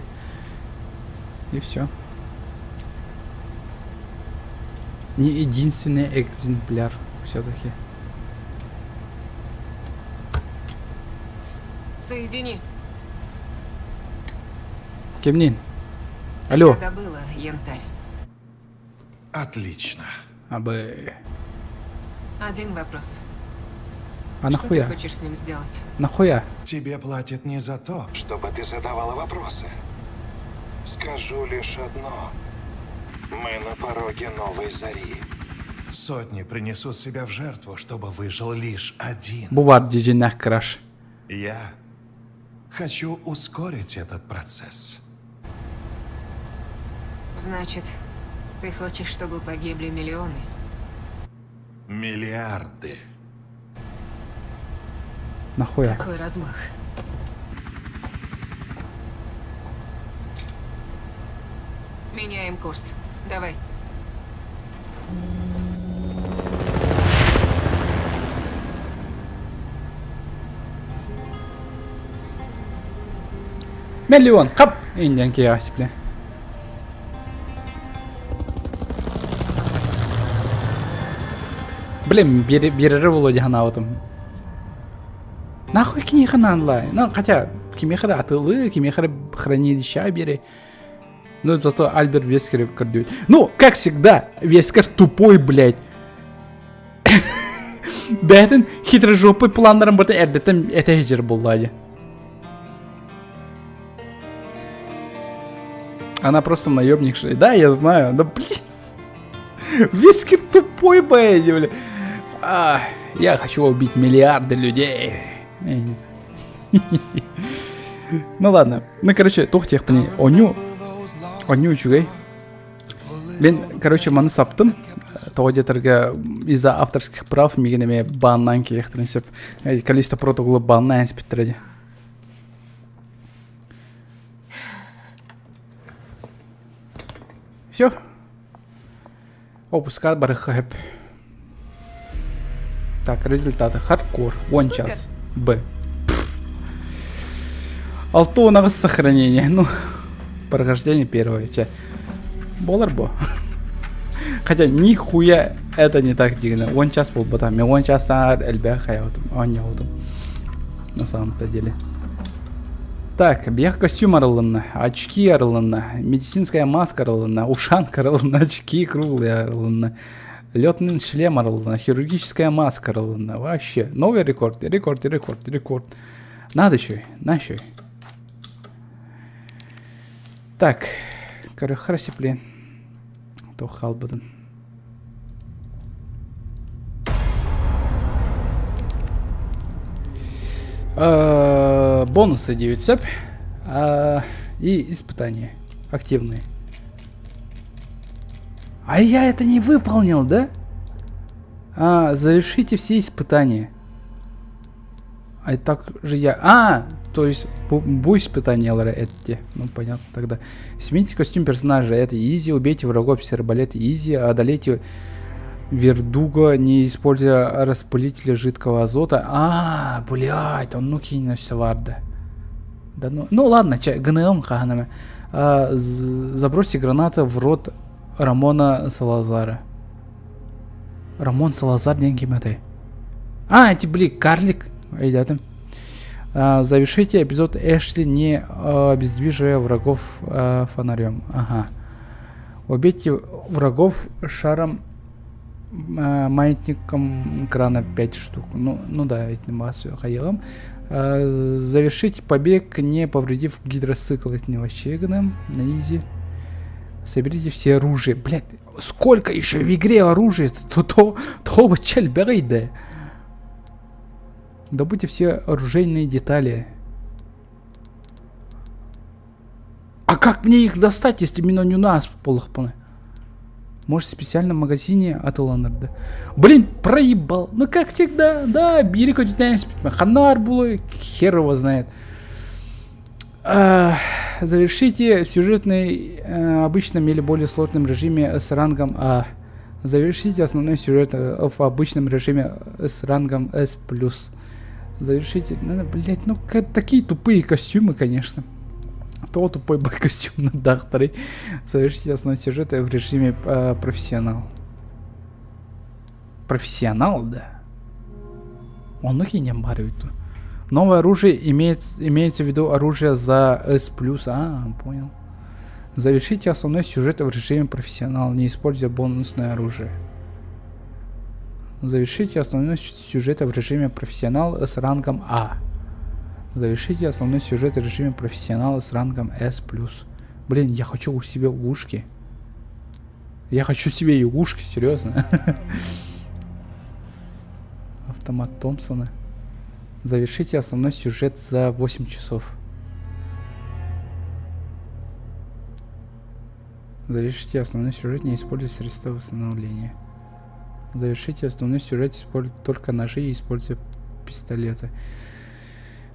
И все. Не единственный экземпляр все-таки. Соедини. Кемнин. Алло. Я добыла янтарь. Отлично. Абы. Один вопрос. А Что нахуя? ты хочешь с ним сделать? Нахуя? Тебе платят не за то, чтобы ты задавала вопросы. Скажу лишь одно. Мы на пороге новой зари. Сотни принесут себя в жертву, чтобы выжил лишь один. Бу бар дьиҥнээх краш. Я хочу ускорить этот процесс. Значит, ты хочешь, чтобы погибли миллионы? Миллиарды. Нахуя? Какой размах? Меняем курс. Давай. Миллион! Хап! Индиан киасипле. Блин, биэрэрэ буолуо дии санаабытым. Нахуй киниэхэ наанлай? Ну, хотя, кимиэхэ эрэ атылыы, кимиэхэ эрэ хранилища биэри. Ну, зато Альберт Вескер көрдүүт. Ну, как всегда, Вескер тупой, блядь. Бэйэтин хитрожопый планнарын барыта эрдэттэн этэ сылдьар буолла дии. Она просто наебник. Да, я знаю. Да блин. Вескер тупой, блядь, бля. А, я хочу убить миллиарды людей. Ну ладно. Ну, короче, туох диэхпиний. Оонньуу, оонньуу үчүгэй. Мин, короче, маны саптым. Тоҕо диэтэргэ из-за авторских прав миигин эмиэ баннаан киэхтэрин сөп. Количество протокола баннаан испиттэрэ дии. Все. Опускаат барыхха сөп. Так, результаты. Хардкор. Уон час. Б. Алтонаҕыс сохранение. Ну, прохождение первое. Чэ. Буолар бо. Хотя нихуя это не так дигинэ. Уон час буолбата. Мен уон частаар элбэх хайаабытым, оонньообутум. На самом-то деле. Так, биэх костюм арылынна, очки арылынна, медицинская маска арылынна, ушанка арылынна, очки круглые арылынна, летный шлем арылынна, хирургическая маска арылынна. Вообще, новый рекорд, рекорд, рекорд, рекорд. Надо еще, на еще. Так, көрүөххэ блин. Туох хаалбытын. Бонусы 9 сөп. И испытания активные. А я это не выполнил, да? А, завершите все испытания. А так же я... А, то есть бу испытаниялары эти. Ну, понятно тогда. Смените костюм персонажа. Это easy. Убейте врагов с арбалет easy. Одолейте вердуга, не используя распылителя жидкого азота. А, блядь, он ну кинулся варда. Да ну, ну ладно, чэ, гыныам хаһан эмэ. Забросьте граната в рот Рамона Салазара. Рамон Салазар диэн ким этэй? А, эти, бли, карлик. Өйдөөтүм. Завершите эпизод Эшли, не обездвиживая врагов фонарем. Ага. Убейте врагов шаром маятником крана 5 штук. Ну, ну да, ведь массу хаелом. Завершить побег, не повредив гидроцикл. Это не вообще гнем на easy. Соберите все оружие. Блядь, сколько еще в игре оружия? То то то чель да. Добудьте все оружейные детали. А как мне их достать, если именно не у нас полохпаны? Может, в специальном магазине от Лонарда. Блин, проебал. Ну, как всегда, да, бири Ханар было, хер его знает. А, завершите сюжетный э, обычном или более сложном режиме с рангом А. Завершите основной сюжет э, в обычном режиме с рангом S+. Завершите... Ну, блять, ну такие тупые костюмы, конечно. То тупой бой костюм на дакторе. Завершите основной сюжет в режиме э, профессионал. Профессионал, да? Оннук инем баар эбит Новое оружие имеет, имеется в виду оружие за S+. А, понял. Завершите основной сюжет в режиме профессионал, не используя бонусное оружие. Завершите основной сюжет в режиме профессионал с рангом А. Завершите основной сюжет в режиме профессионала с рангом S+. Блин, я хочу у себе ушки. Я хочу себе и ушки, серьезно. Автомат Томпсона. Завершите основной сюжет за 8 часов. Завершите основной сюжет, не используя средства восстановления. Завершите основной сюжет, используя только ножи и используя пистолеты.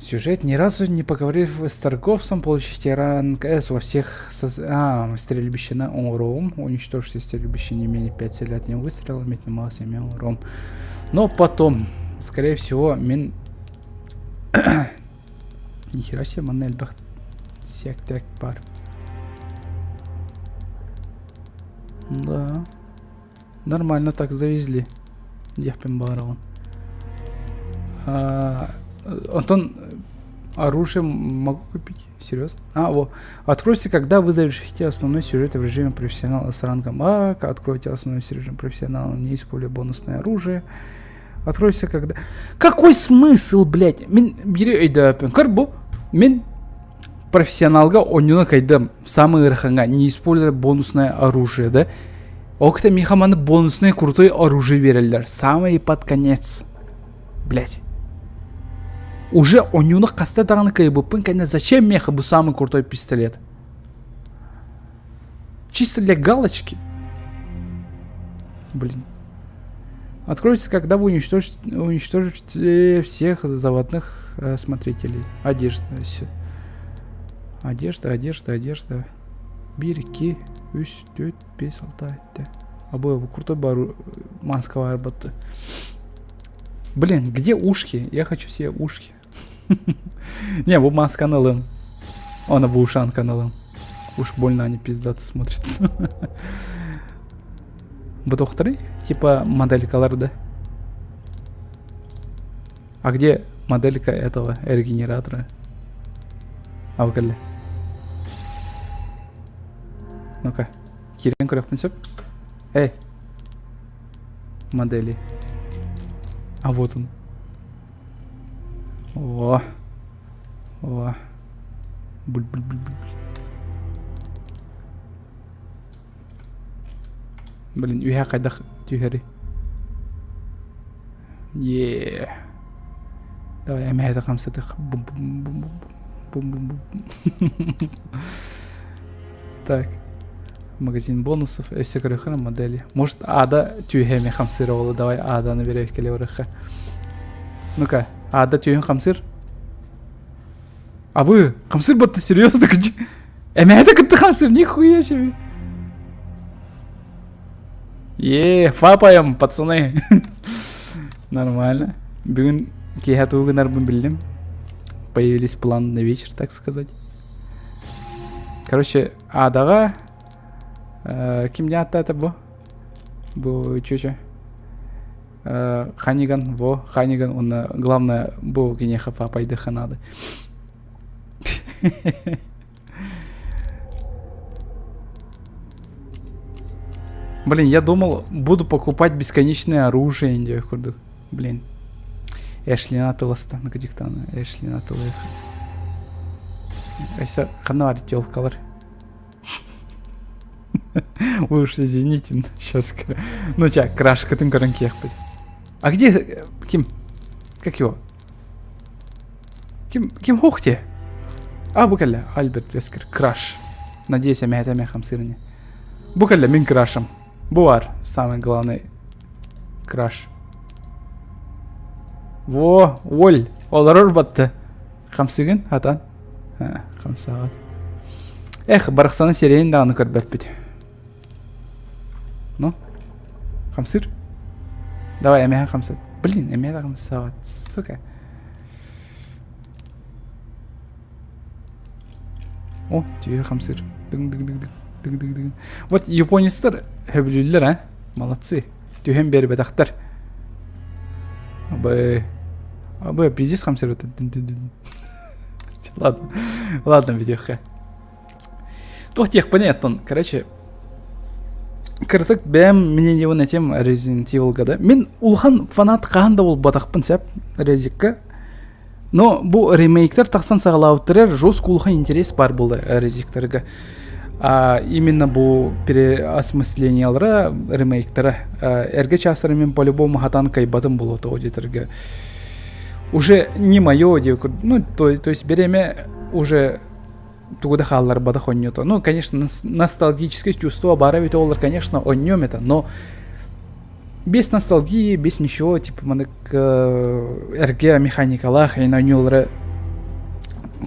Сюжет ни разу не поговорив с торговцем, получите ранг S во всех соз... а, стрельбище на урон. Уничтожьте стрельбище не менее 5 целей от него выстрела, иметь на мало 7 урон. Но потом, скорее всего, мин... Нихера себе, манна элбэх сиэктэк баар. Да. Нормально так завезли. Диэхпин баҕарабын. Антон, оружие могу купить? Серьезно? А, во. Откройте, когда вы завершите основной сюжет в режиме профессионала с рангом А. Откройте основной режим профессионала, не используя бонусное оружие. Откройся, когда... Какой смысл, блядь? Мин биири өйдөөппүн. Көр бу. Мин профессионалга оонньууну кыайдым. Самый ыарахаҥҥа не используя бонусное оружие, да? Ол кытта миэхэ маны бонусное крутой оружие биэрэллэр. Самый под конец. Блядь. Уже оонньууну хаста даҕаны кыайбыппын кэннэ зачем миэхэ бу самый крутой пистолет? Чисто для галочки. Блин. Откройте, когда вы уничтожите, уничтожите всех заводных э, смотрителей. Одежда. Все. Одежда, одежда, одежда. Биир, икки, үс, түөрт, биэс, алта, сэттэ. Абы крутой бару маскалар батты. Блин, где ушки? Я хочу себе ушки. Не, бу масканы ылыам. Аны бу ушанканы ылыам. Уж больно они пиздато смотрятся. Бу тохторый? Типа моделькалар, да? А где моделька этого регенератора? А вы Ну-ка. Киирэн көрүөхпүн сөп. Эй! Модели. А вот он. О! О! Буль-буль-буль-буль. Блин, үһэ хайдах түһэри? Е. Давай эмэһэтэ хамсатых. Бум бум бум бум бум бум. Так. Магазин бонусов. Өссө көрөхөр модели. Может, Ада түөһэ эми хамсыыр оҕолу. Давай Аданы берек келе барыхха. Ну-ка, Ада түөһүн хамсыр. Абы, хамсыр батты серьезно? Эмэһэтэ кытта хамсыр, нихуя себе. Е, фапаем, пацаны. Нормально. Бүгүн киэһэ тугу гынарбын биллим. Появились планы на вечер, так сказать. Короче, Адаҕа э, ким диэн ааттаата бу? Бу чүчэ. Э, Ханиган, во, Ханиган, он главное, бу киниэхэ фапайдыха надо. Блин, я думал, буду покупать бесконечное оружие диэх курдук. Блин. Эшлина тыласта, накадиктана, Эшлина тылых. Өссө ханна бар телкалар. Вы уж извините, сейчас. Ну, ча, крашкатын көрөн киэхпит. А где э, ким? Как его? Ким ким хохте? А бу кэллэ Альберт Вескер краш. Надеюсь, эмэһэтэ эмэ хамсыырыне. Бу кэллэ мин крашым. Бу бар самый главный краш. Во, Оль, олорор батты. Хамсыгын, атан. Хамсаҕат. Эх, барахсаны сирэйин даҕаны көрбөппүт. Ну, хамсыр. Давай, эмэһэ хамсат. Блин, эмэһэ хамсаҕат, сука. О, түйэ хамсыр. Дың-дың-дың-дың. Дың-дың-дың. Вот японецтар хөбүлүүллэр, а? Молодцы. Түһэн биэрбэтэхтэр. Абы. Абы, пиздец хамсыр. Ладно. Ладно, видеоха. Туох диэхпиний оттон, короче, кырдьык бэйэм мнениебын этим Resident Evilга да. Мин улахан фанат хаһан да буолбатахпын сөп Резикка. Но бу ремейктер тахсан саҕалаабыттарыгар жестко улахан интерес баар буолла Резиктарга. А, именно бу переосмыслениялара ремейктара эргэ чаастары мин по-любому хатан кайбатым буолуо тоҕо диэтэргэ уже не мое диэки ну то, то есть бириэмэ уже тугу да хаалларбатах онньута. Ну, конечно, ностальгическое чувство баара эбит олар, конечно, онньуом это, но без ностальгии, без ничего, типа, манык эргэ механикалаах, эн онньуолара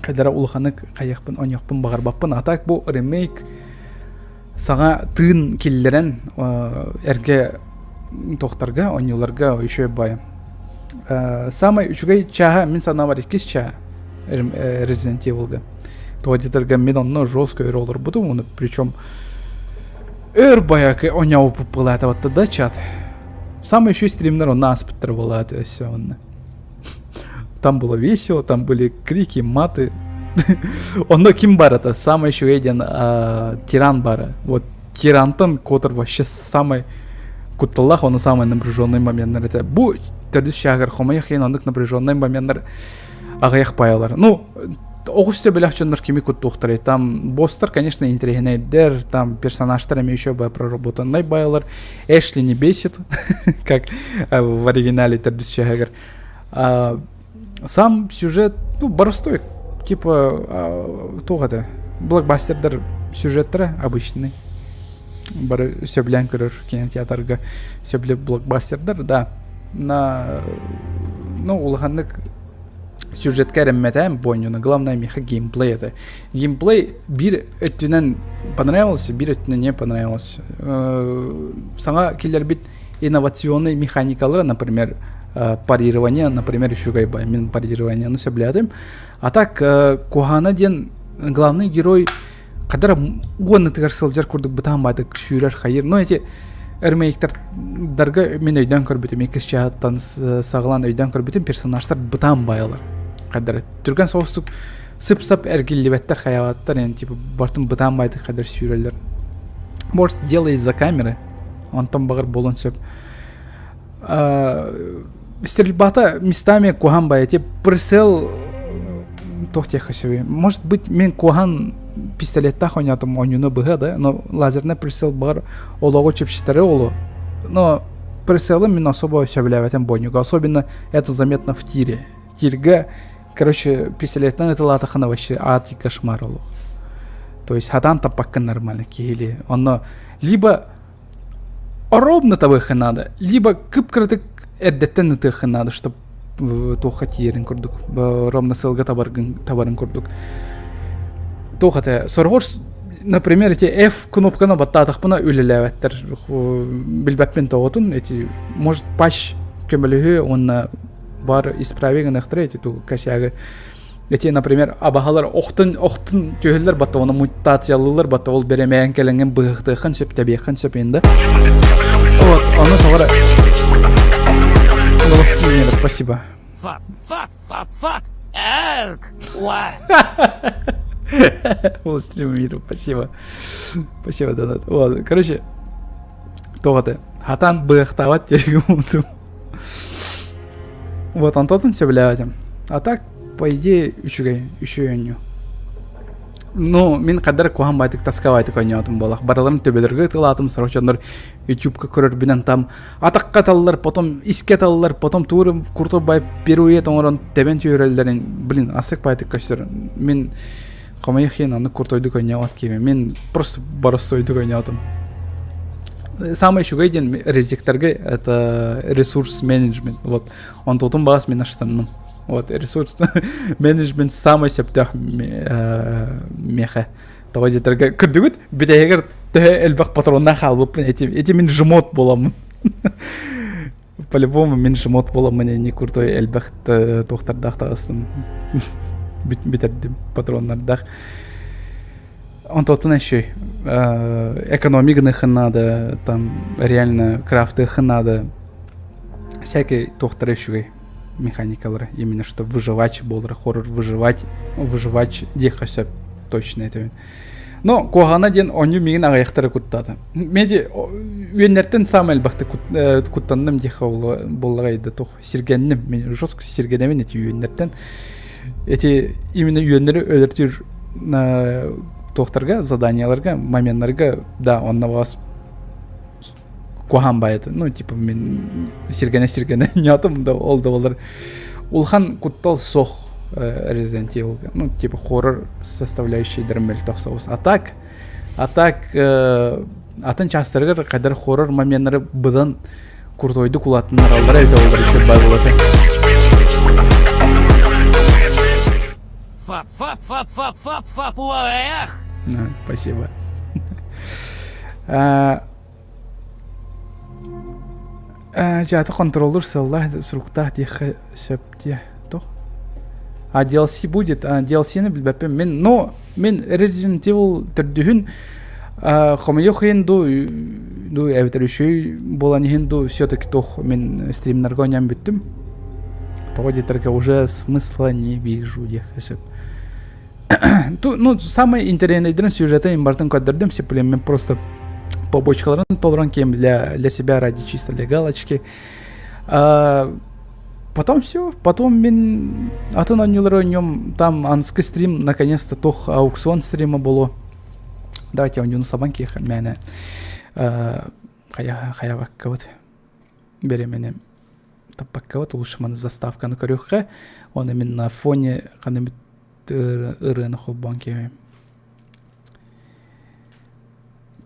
хайдара улаханык хайыахпын онньуохпун баҕарбаппын. А так бу ремейк саҥа тыын киллэрэн эргэ тохтарга, онньууларга еще бай. Самый үчүгэй чааһа мин санаабар иккис чааһа Resident Evil'га. Тоҕо диэтэргэ мин онно жестко өр олорбутум, оны причем өр баякы оñообуппут буолаата да чат. Самый еще стримнер онно ааспыттар буолаата өссө онно. Там было весело, там были крики, маты. Онно ким бар это? Самый үчүгэй диэн тиран бара. Вот тирантан котор вообще самый кутталлаах уонна самый напряженный моменнар этэ. Бу төрдүс чааһыгар хомойуох иһин оннук напряженный моменнар аҕыйах паялар. Ну, оҕус төбөлөөх дьоннор кими куттуохтарай? Там босстар, конечно, интэриэһинэйдэр, там персонажтар эмиэ еще проработаннай баялар. Эшли не бесит, как в оригинале төрдүс чааһыгар. Сам сюжет, ну, простой, типа, туох это, блокбастердар сюжеттара обычный. Бары сөбүлээн көрөр кинотеатрга сөбүлэ блокбастердар, да. На, ну, улаханнык сюжетка эрэммэтээм буонньуну главное миэхэ геймплей это геймплей биир өттүнэн понравился биир өттүнэн не понравился саҥа киллэрбит инновационный механикалара например парирование например үчүгэй бай мин парированиены сөбүлээтим а так куһаана диэн главный герой хадара уоннатыгар сылдьар курдук бытаан баатык сүүрэр хайыр но эти ремейктардарга мин өйдөөн көрбүтүм иккис чааһыттан саҕалаан өйдөөн көрбүтүм персонажтар бытаан баайалар хадара түргэн соҕустук сып-сап эргиллибэттэр хайаабаттар эн типа бартын бытаан баайдык хадар сүүрэллэр может дело из-за камеры онтон баҕар буолуон сөп стрельбата местами куһаан баайа тип прицел туох диэххэ сөбүй может быть мин куһаан пистолеттаах оонньоотум оонньууну быһа да но лазерный прицел баҕар олоҕу чэпчэтэрэ олу но прицелы мин особо сөбүлээбэтим бонньуга особенно это заметно в тире. Тиргэ, короче, пистолетынан ытылаатаххына вообще ад и кошмар олох. То есть хатаан таппаккын нормально киһили. Онно либо ровно табыахха надо, либо кып-кыратык эрдэттэн ытыахха надо, чтобы туохха тиийэрин курдук, ровно сылга табаргын, табарын курдук. Туох этэ, сороҕор например, эти F кнопканы баттаатахпына үлэлээбэттэр. Билбэппин тоҕотун, эти, может, патч көмөлөһүө уонна бар исправить гыныахтара эти ту косягы. Эти, например, абаһалар охтун охтун түһэллэр батта оны мутациялыылар батта ол бэрэмээн кэлэҥҥин быһыхтыаххын сөп тэбиэххин сөп инде. Вот, ону тоҕо Голос спасибо. Фак, фак, фак, фак, эрк, уа. Голос мира, спасибо. Спасибо, донат. Вот, короче, тоҕо ты хатан быахтаабат диэри Вот, онтон сөбүлээбэтим. А так, по идее, үчүгэй, үчүгэй оонньуу. Ну, мин хаддар куһаҕан баайтык тасковайтык оонньоотум буолах. Барыларын төбөлөргө ытылаатым, сорох дьоннор ютубка көрөрбүнэн там атахха аталлар, потом иске аталлар, потом тууру куртук бай пируэт оҥорон тэбэн түһэрэллэрин, блин, асык баайтык көстөр. Мин хомойуох иһин оннук куртуйдук оонньообот киһи. Мин просто боростуойдук оонньоотум. Самый үчүгэй диэн резиктарга это ресурс менеджмент. Вот онтутун баас мин аштанным. Вот ресурс менеджмент самый сөптөөх миэхэ. Тоҕо диэтэргэ көрдүгүт бүтэһигэр төһө элбэх патроннаах хаалбыппын эти эти мин жмот буоламмын. По-любому мин жмот буоламмын не крутой элбэх туохтардаах таҕыстым. Бүтэрдим патроннардаах. Онтон еще экономи гыныхын надо, там реально крафтыхын надо. Всякие туохтара үчүгэй механикалара. Именно что выживач буолар, хоррор выживать, выживач диэххэ сөп точно это. Но куһаҕана диэн оонньуу миигин аҕыйахтара куттаата. Меди үөннэртэн саамай элбэхтик куттанным диэххэ буоллаҕай да туох сиргэнним. Мен жестко сиргэнэбин эти үөннэртэн. Эти именно үөннэри өлөртүүр туохтарга, заданияларга, моменнарга, да, онно вас куһаҕан баайыта. Ну, типа мин сиргэнэ-сиргэнэ ньаатым да ол да буоллар улахан куттал суох Resident Evil. Ну, типа хоррор составляющийдары мөлтөх соҕус. А так, а так атын чаастарыгар хайдар хоррор моменнары быдан крутойдук улаатыннараллара эбитэ буоллар еще бай буолуо этэ. Фап, фап, фап, фап, фап, фап, эх! Спасибо. Дьааты контроллуур сыаллаах суруктаах диэххэ сөп диэ туох А DLC будет, а DLC-ни билбэппин. Мин, но мин Resident Evil төрдүһүн хомойуох иһин дуу, дуу эбэтэр үчүгэй буолан иһин дуу, все-таки туох мин стримнарга оонньоон бүттүм. Тоҕо диэтэргэ уже смысла не вижу диэххэ сөп. Ну, самый интэриэһинэйдэрин сюжеты им барытын көрдөрдүм, сиплеммин просто побочкаларын толорон киэм для, для себя ради чисто для галочки. А, потом все, потом мин атын оонньуулары оонньуом, там анскы стрим наконец-то туох аукцион стрима боло. Давайте оонньууну сабан киэх мээнэ хайа хайабаккабыт беременем таппаккабыт лучше маны заставканы көрүөххэ оны мин на фоне ханымыт ырыаны холбоон киэмэм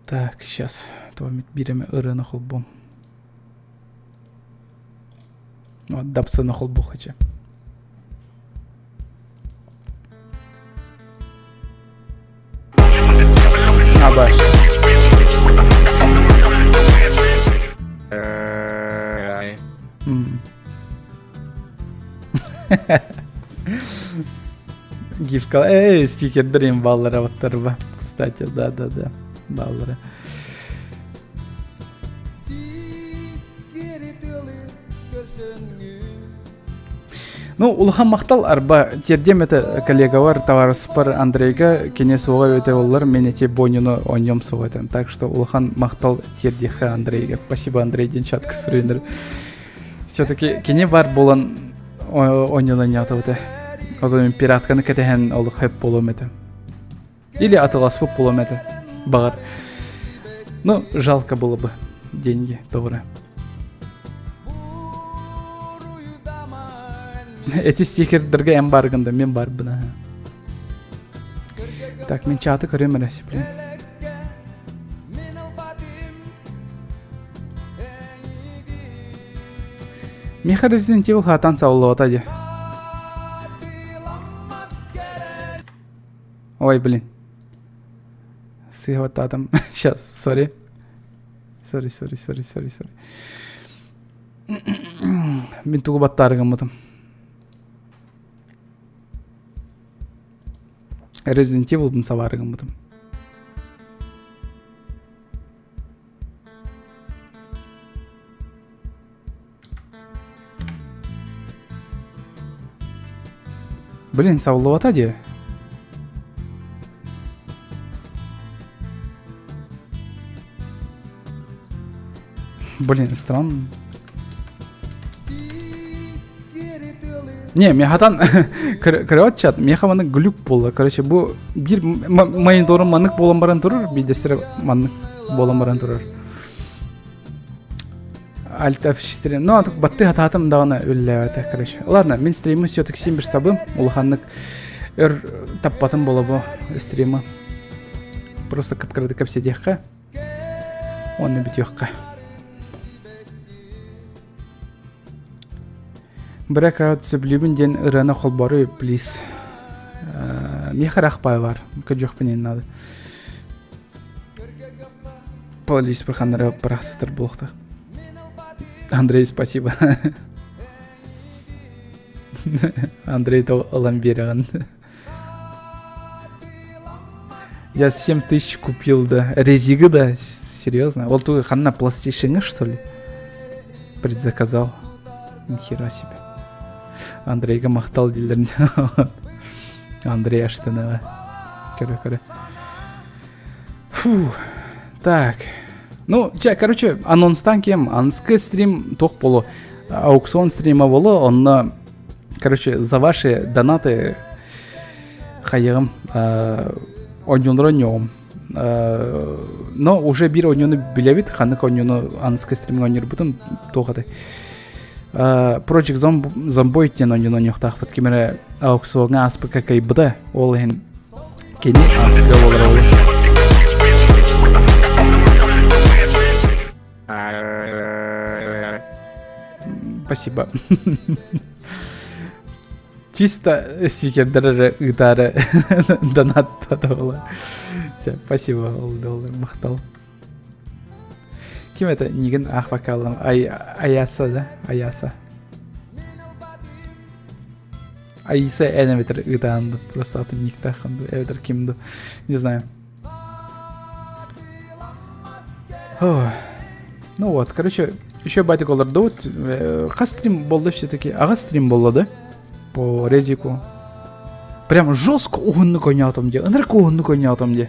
так сейчас тоомит биирэме ырыаны холбуом вот дапсыны холбуох хочу Абаш. Гифка, эй, стикердер им баллара оттарба. Кстати, да-да-да, баллара. Ну, улахан махтал арба тиэрдиэм этэ коллегалар, табаарыспар Андрейга кини суоҕа эбитэ буоллар мин эти бонньуну оонньуом суоҕа этим. Так что улахан махтал тиэрдиэххэ Андрейга. Спасибо, Андрей диэн чатка суруйунар. Все-таки кини бар буолан оонньуну оонньоотубут этэ. Отон мин пиратканы кэтэһэн олох хөп буолуом этэ. Или атыласпыт буолуом этэ. Баҕар. Ну, жалко было бы деньги, добрые. Эти стикердерге эн баргын да мен барбын аха. Так, мен чаты көрөм эрэ блин. Миха Resident Evil хатан сауллабата дии. Ой, блин. Сыһыаттаатым. Сейчас, сори. Сори, сори, сори, сори, сори. Мин тугу баттаары гыммытым. Resident Evil'бын сабаары гыммытым. Блин, сауллубата дии. Блин, странно. Не, мехатан көрөт чат, меха маннык глюк буолла. Короче, бу биир мониторум маннык буолан баран турар, биирдэстэрэ маннык буолан баран турар. Alt F4. Ну, батты хатаатым даҕаны үллээбэтэ, короче. Ладно, мин стримы все-таки син бир сабым. Улаханнык өр таппатым бола бу стримы. Просто кып-кырады кэпсэтиэххэ. Уонна бүтүөххэ. Blackout сөбүлүүбүн диэн ырыаны холборуй, плиз. Миэхэ рахпай бар. Көрдүөхпүн иһин надо. Плейлист бурханнары бырахсыстар буолуохтаах. Андрей, спасибо. Андрей то ылан биэрэҕин. Я 7 тысяч купил, да. Резига, да? Серьезно? Вот ты ханна PlayStation, что ли? Предзаказал. Нихера себе. Андрейга махтал дииллэр. Андрей Аштанова. Көрө, көрө. Фу. Так. Ну, чэ, короче, анонстан кем, анскы стрим тох болу. Аукцион стрима болу, онно, короче, за ваши донаты хайыгым ойнолоро ньоҕум. Но уже бир ойнуну билэбит, ханнык ойнуну анскы стримҥа ойнорбутун туох этэй. Project Zomboid диэн ойнуну ойнуохтаахпыт ким эрэ аукциоҥҥа ааспыкка кыайбыта. Ол иһин кини анскы буолар ол. Спасибо. Чисто стикердер эрэ ыытаары донаттата буолар. Спасибо, ол махтал. Ким это? Нигин ах вокалом. Ай, Аяса, да? Аяса. Аиса эн эбэтэр ыытаанды. Просто аты никтаханды. Эбэтэр кимду. Не знаю. Ой. Ну вот, короче, еще батик олордубут. Хас стрим болды все-таки. Ага стрим болды да? По резику. Прям жестко уһуннук ойноотум дии. Ынырык уһуннук ойноотум дии.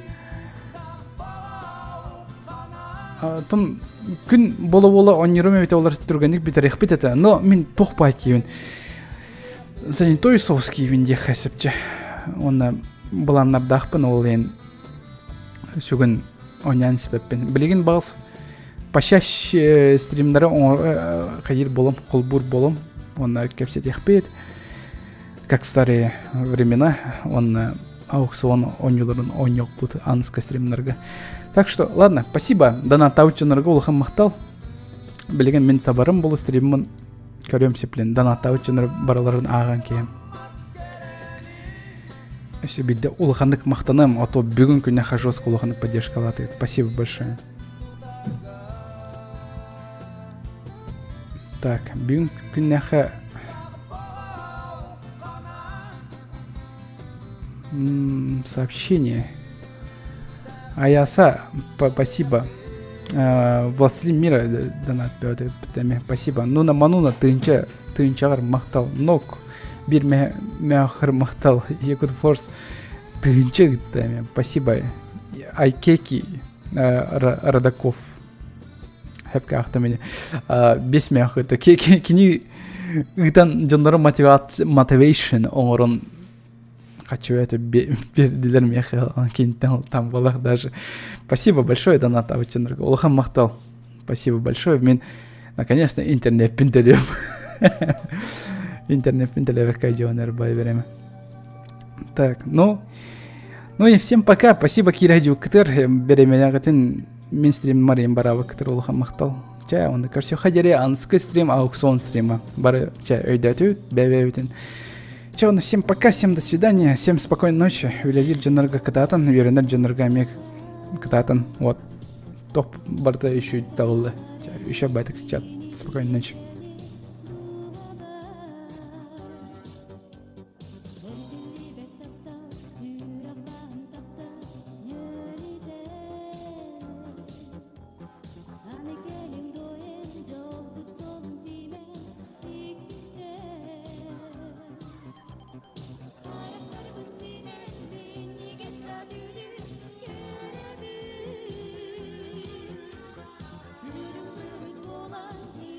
Тон күн бола-бола оонньуурум эбитэ олар түргэнник бүтэриэхпит этэ. Но мин туох баай киибин. Занятой соус киибин диэххэ сөпчө. Уонна былааннардаахпын ол иһин сүгүн оонньоон испэппин. Билигин баҕас почаще стримнары хайыр болом, холбуур болом. Уонна кэпсэтиэхпит. Как старые времена. Уонна аукцион оонньууларын оонньуохпут аныска стримнарга. Так что, ладно, спасибо. Донаттаабыт дьоннорго улахан махтал. Билигин мин сабарым болу стриммын көрүөм сиплин. Донаттаабыт дьоннор барыларын ааҕан киһим. Өссө биирдэ улаханнык махтаным, а то бүгүн күннэхэ жестко улаханнык поддержкалаатыгыт. Спасибо большое. Так, бүгүн күннэхэ Сообщение. Аяса, спасибо. Властелин мира донат бөтө Спасибо. Нуна Мануна тыынча тыынчаҕар махтал. Нок бир мээхэр махтал. Якут Форс тыынча ыытта Спасибо. Айкеки Родаков. Хепке ахта мени. Бес мех ыытта. Кини ыытан дьоннору motivation оҥорон Хочу это бердилер миэхэ кинтэн там балах даже. Спасибо большое, донат Авычынырга. Улахан махтал. Спасибо большое. Мен наконец-то интернетпин төлүөм. Интернеппин төлөөбөккө дьонор бай береме. Так, ну, ну и всем пока. Спасибо, Кира Дюктер. Беременягытын мин стрим Марин барабы кытыр улахан махтал. Чэ, онда көрсө хадери анскы стрим, аукцион стрима. Бары, чэ, өйдөтүт, бэбэбитин. Чэ, онда всем пока, всем до свидания, всем спокойной ночи. Үлэлиир дьоннорго кытаатан, үөрэнэр дьоннорго эмиэ кытаатан. Вот. Топ барыта еще табыллы. Еще байтак чат. Спокойной ночи.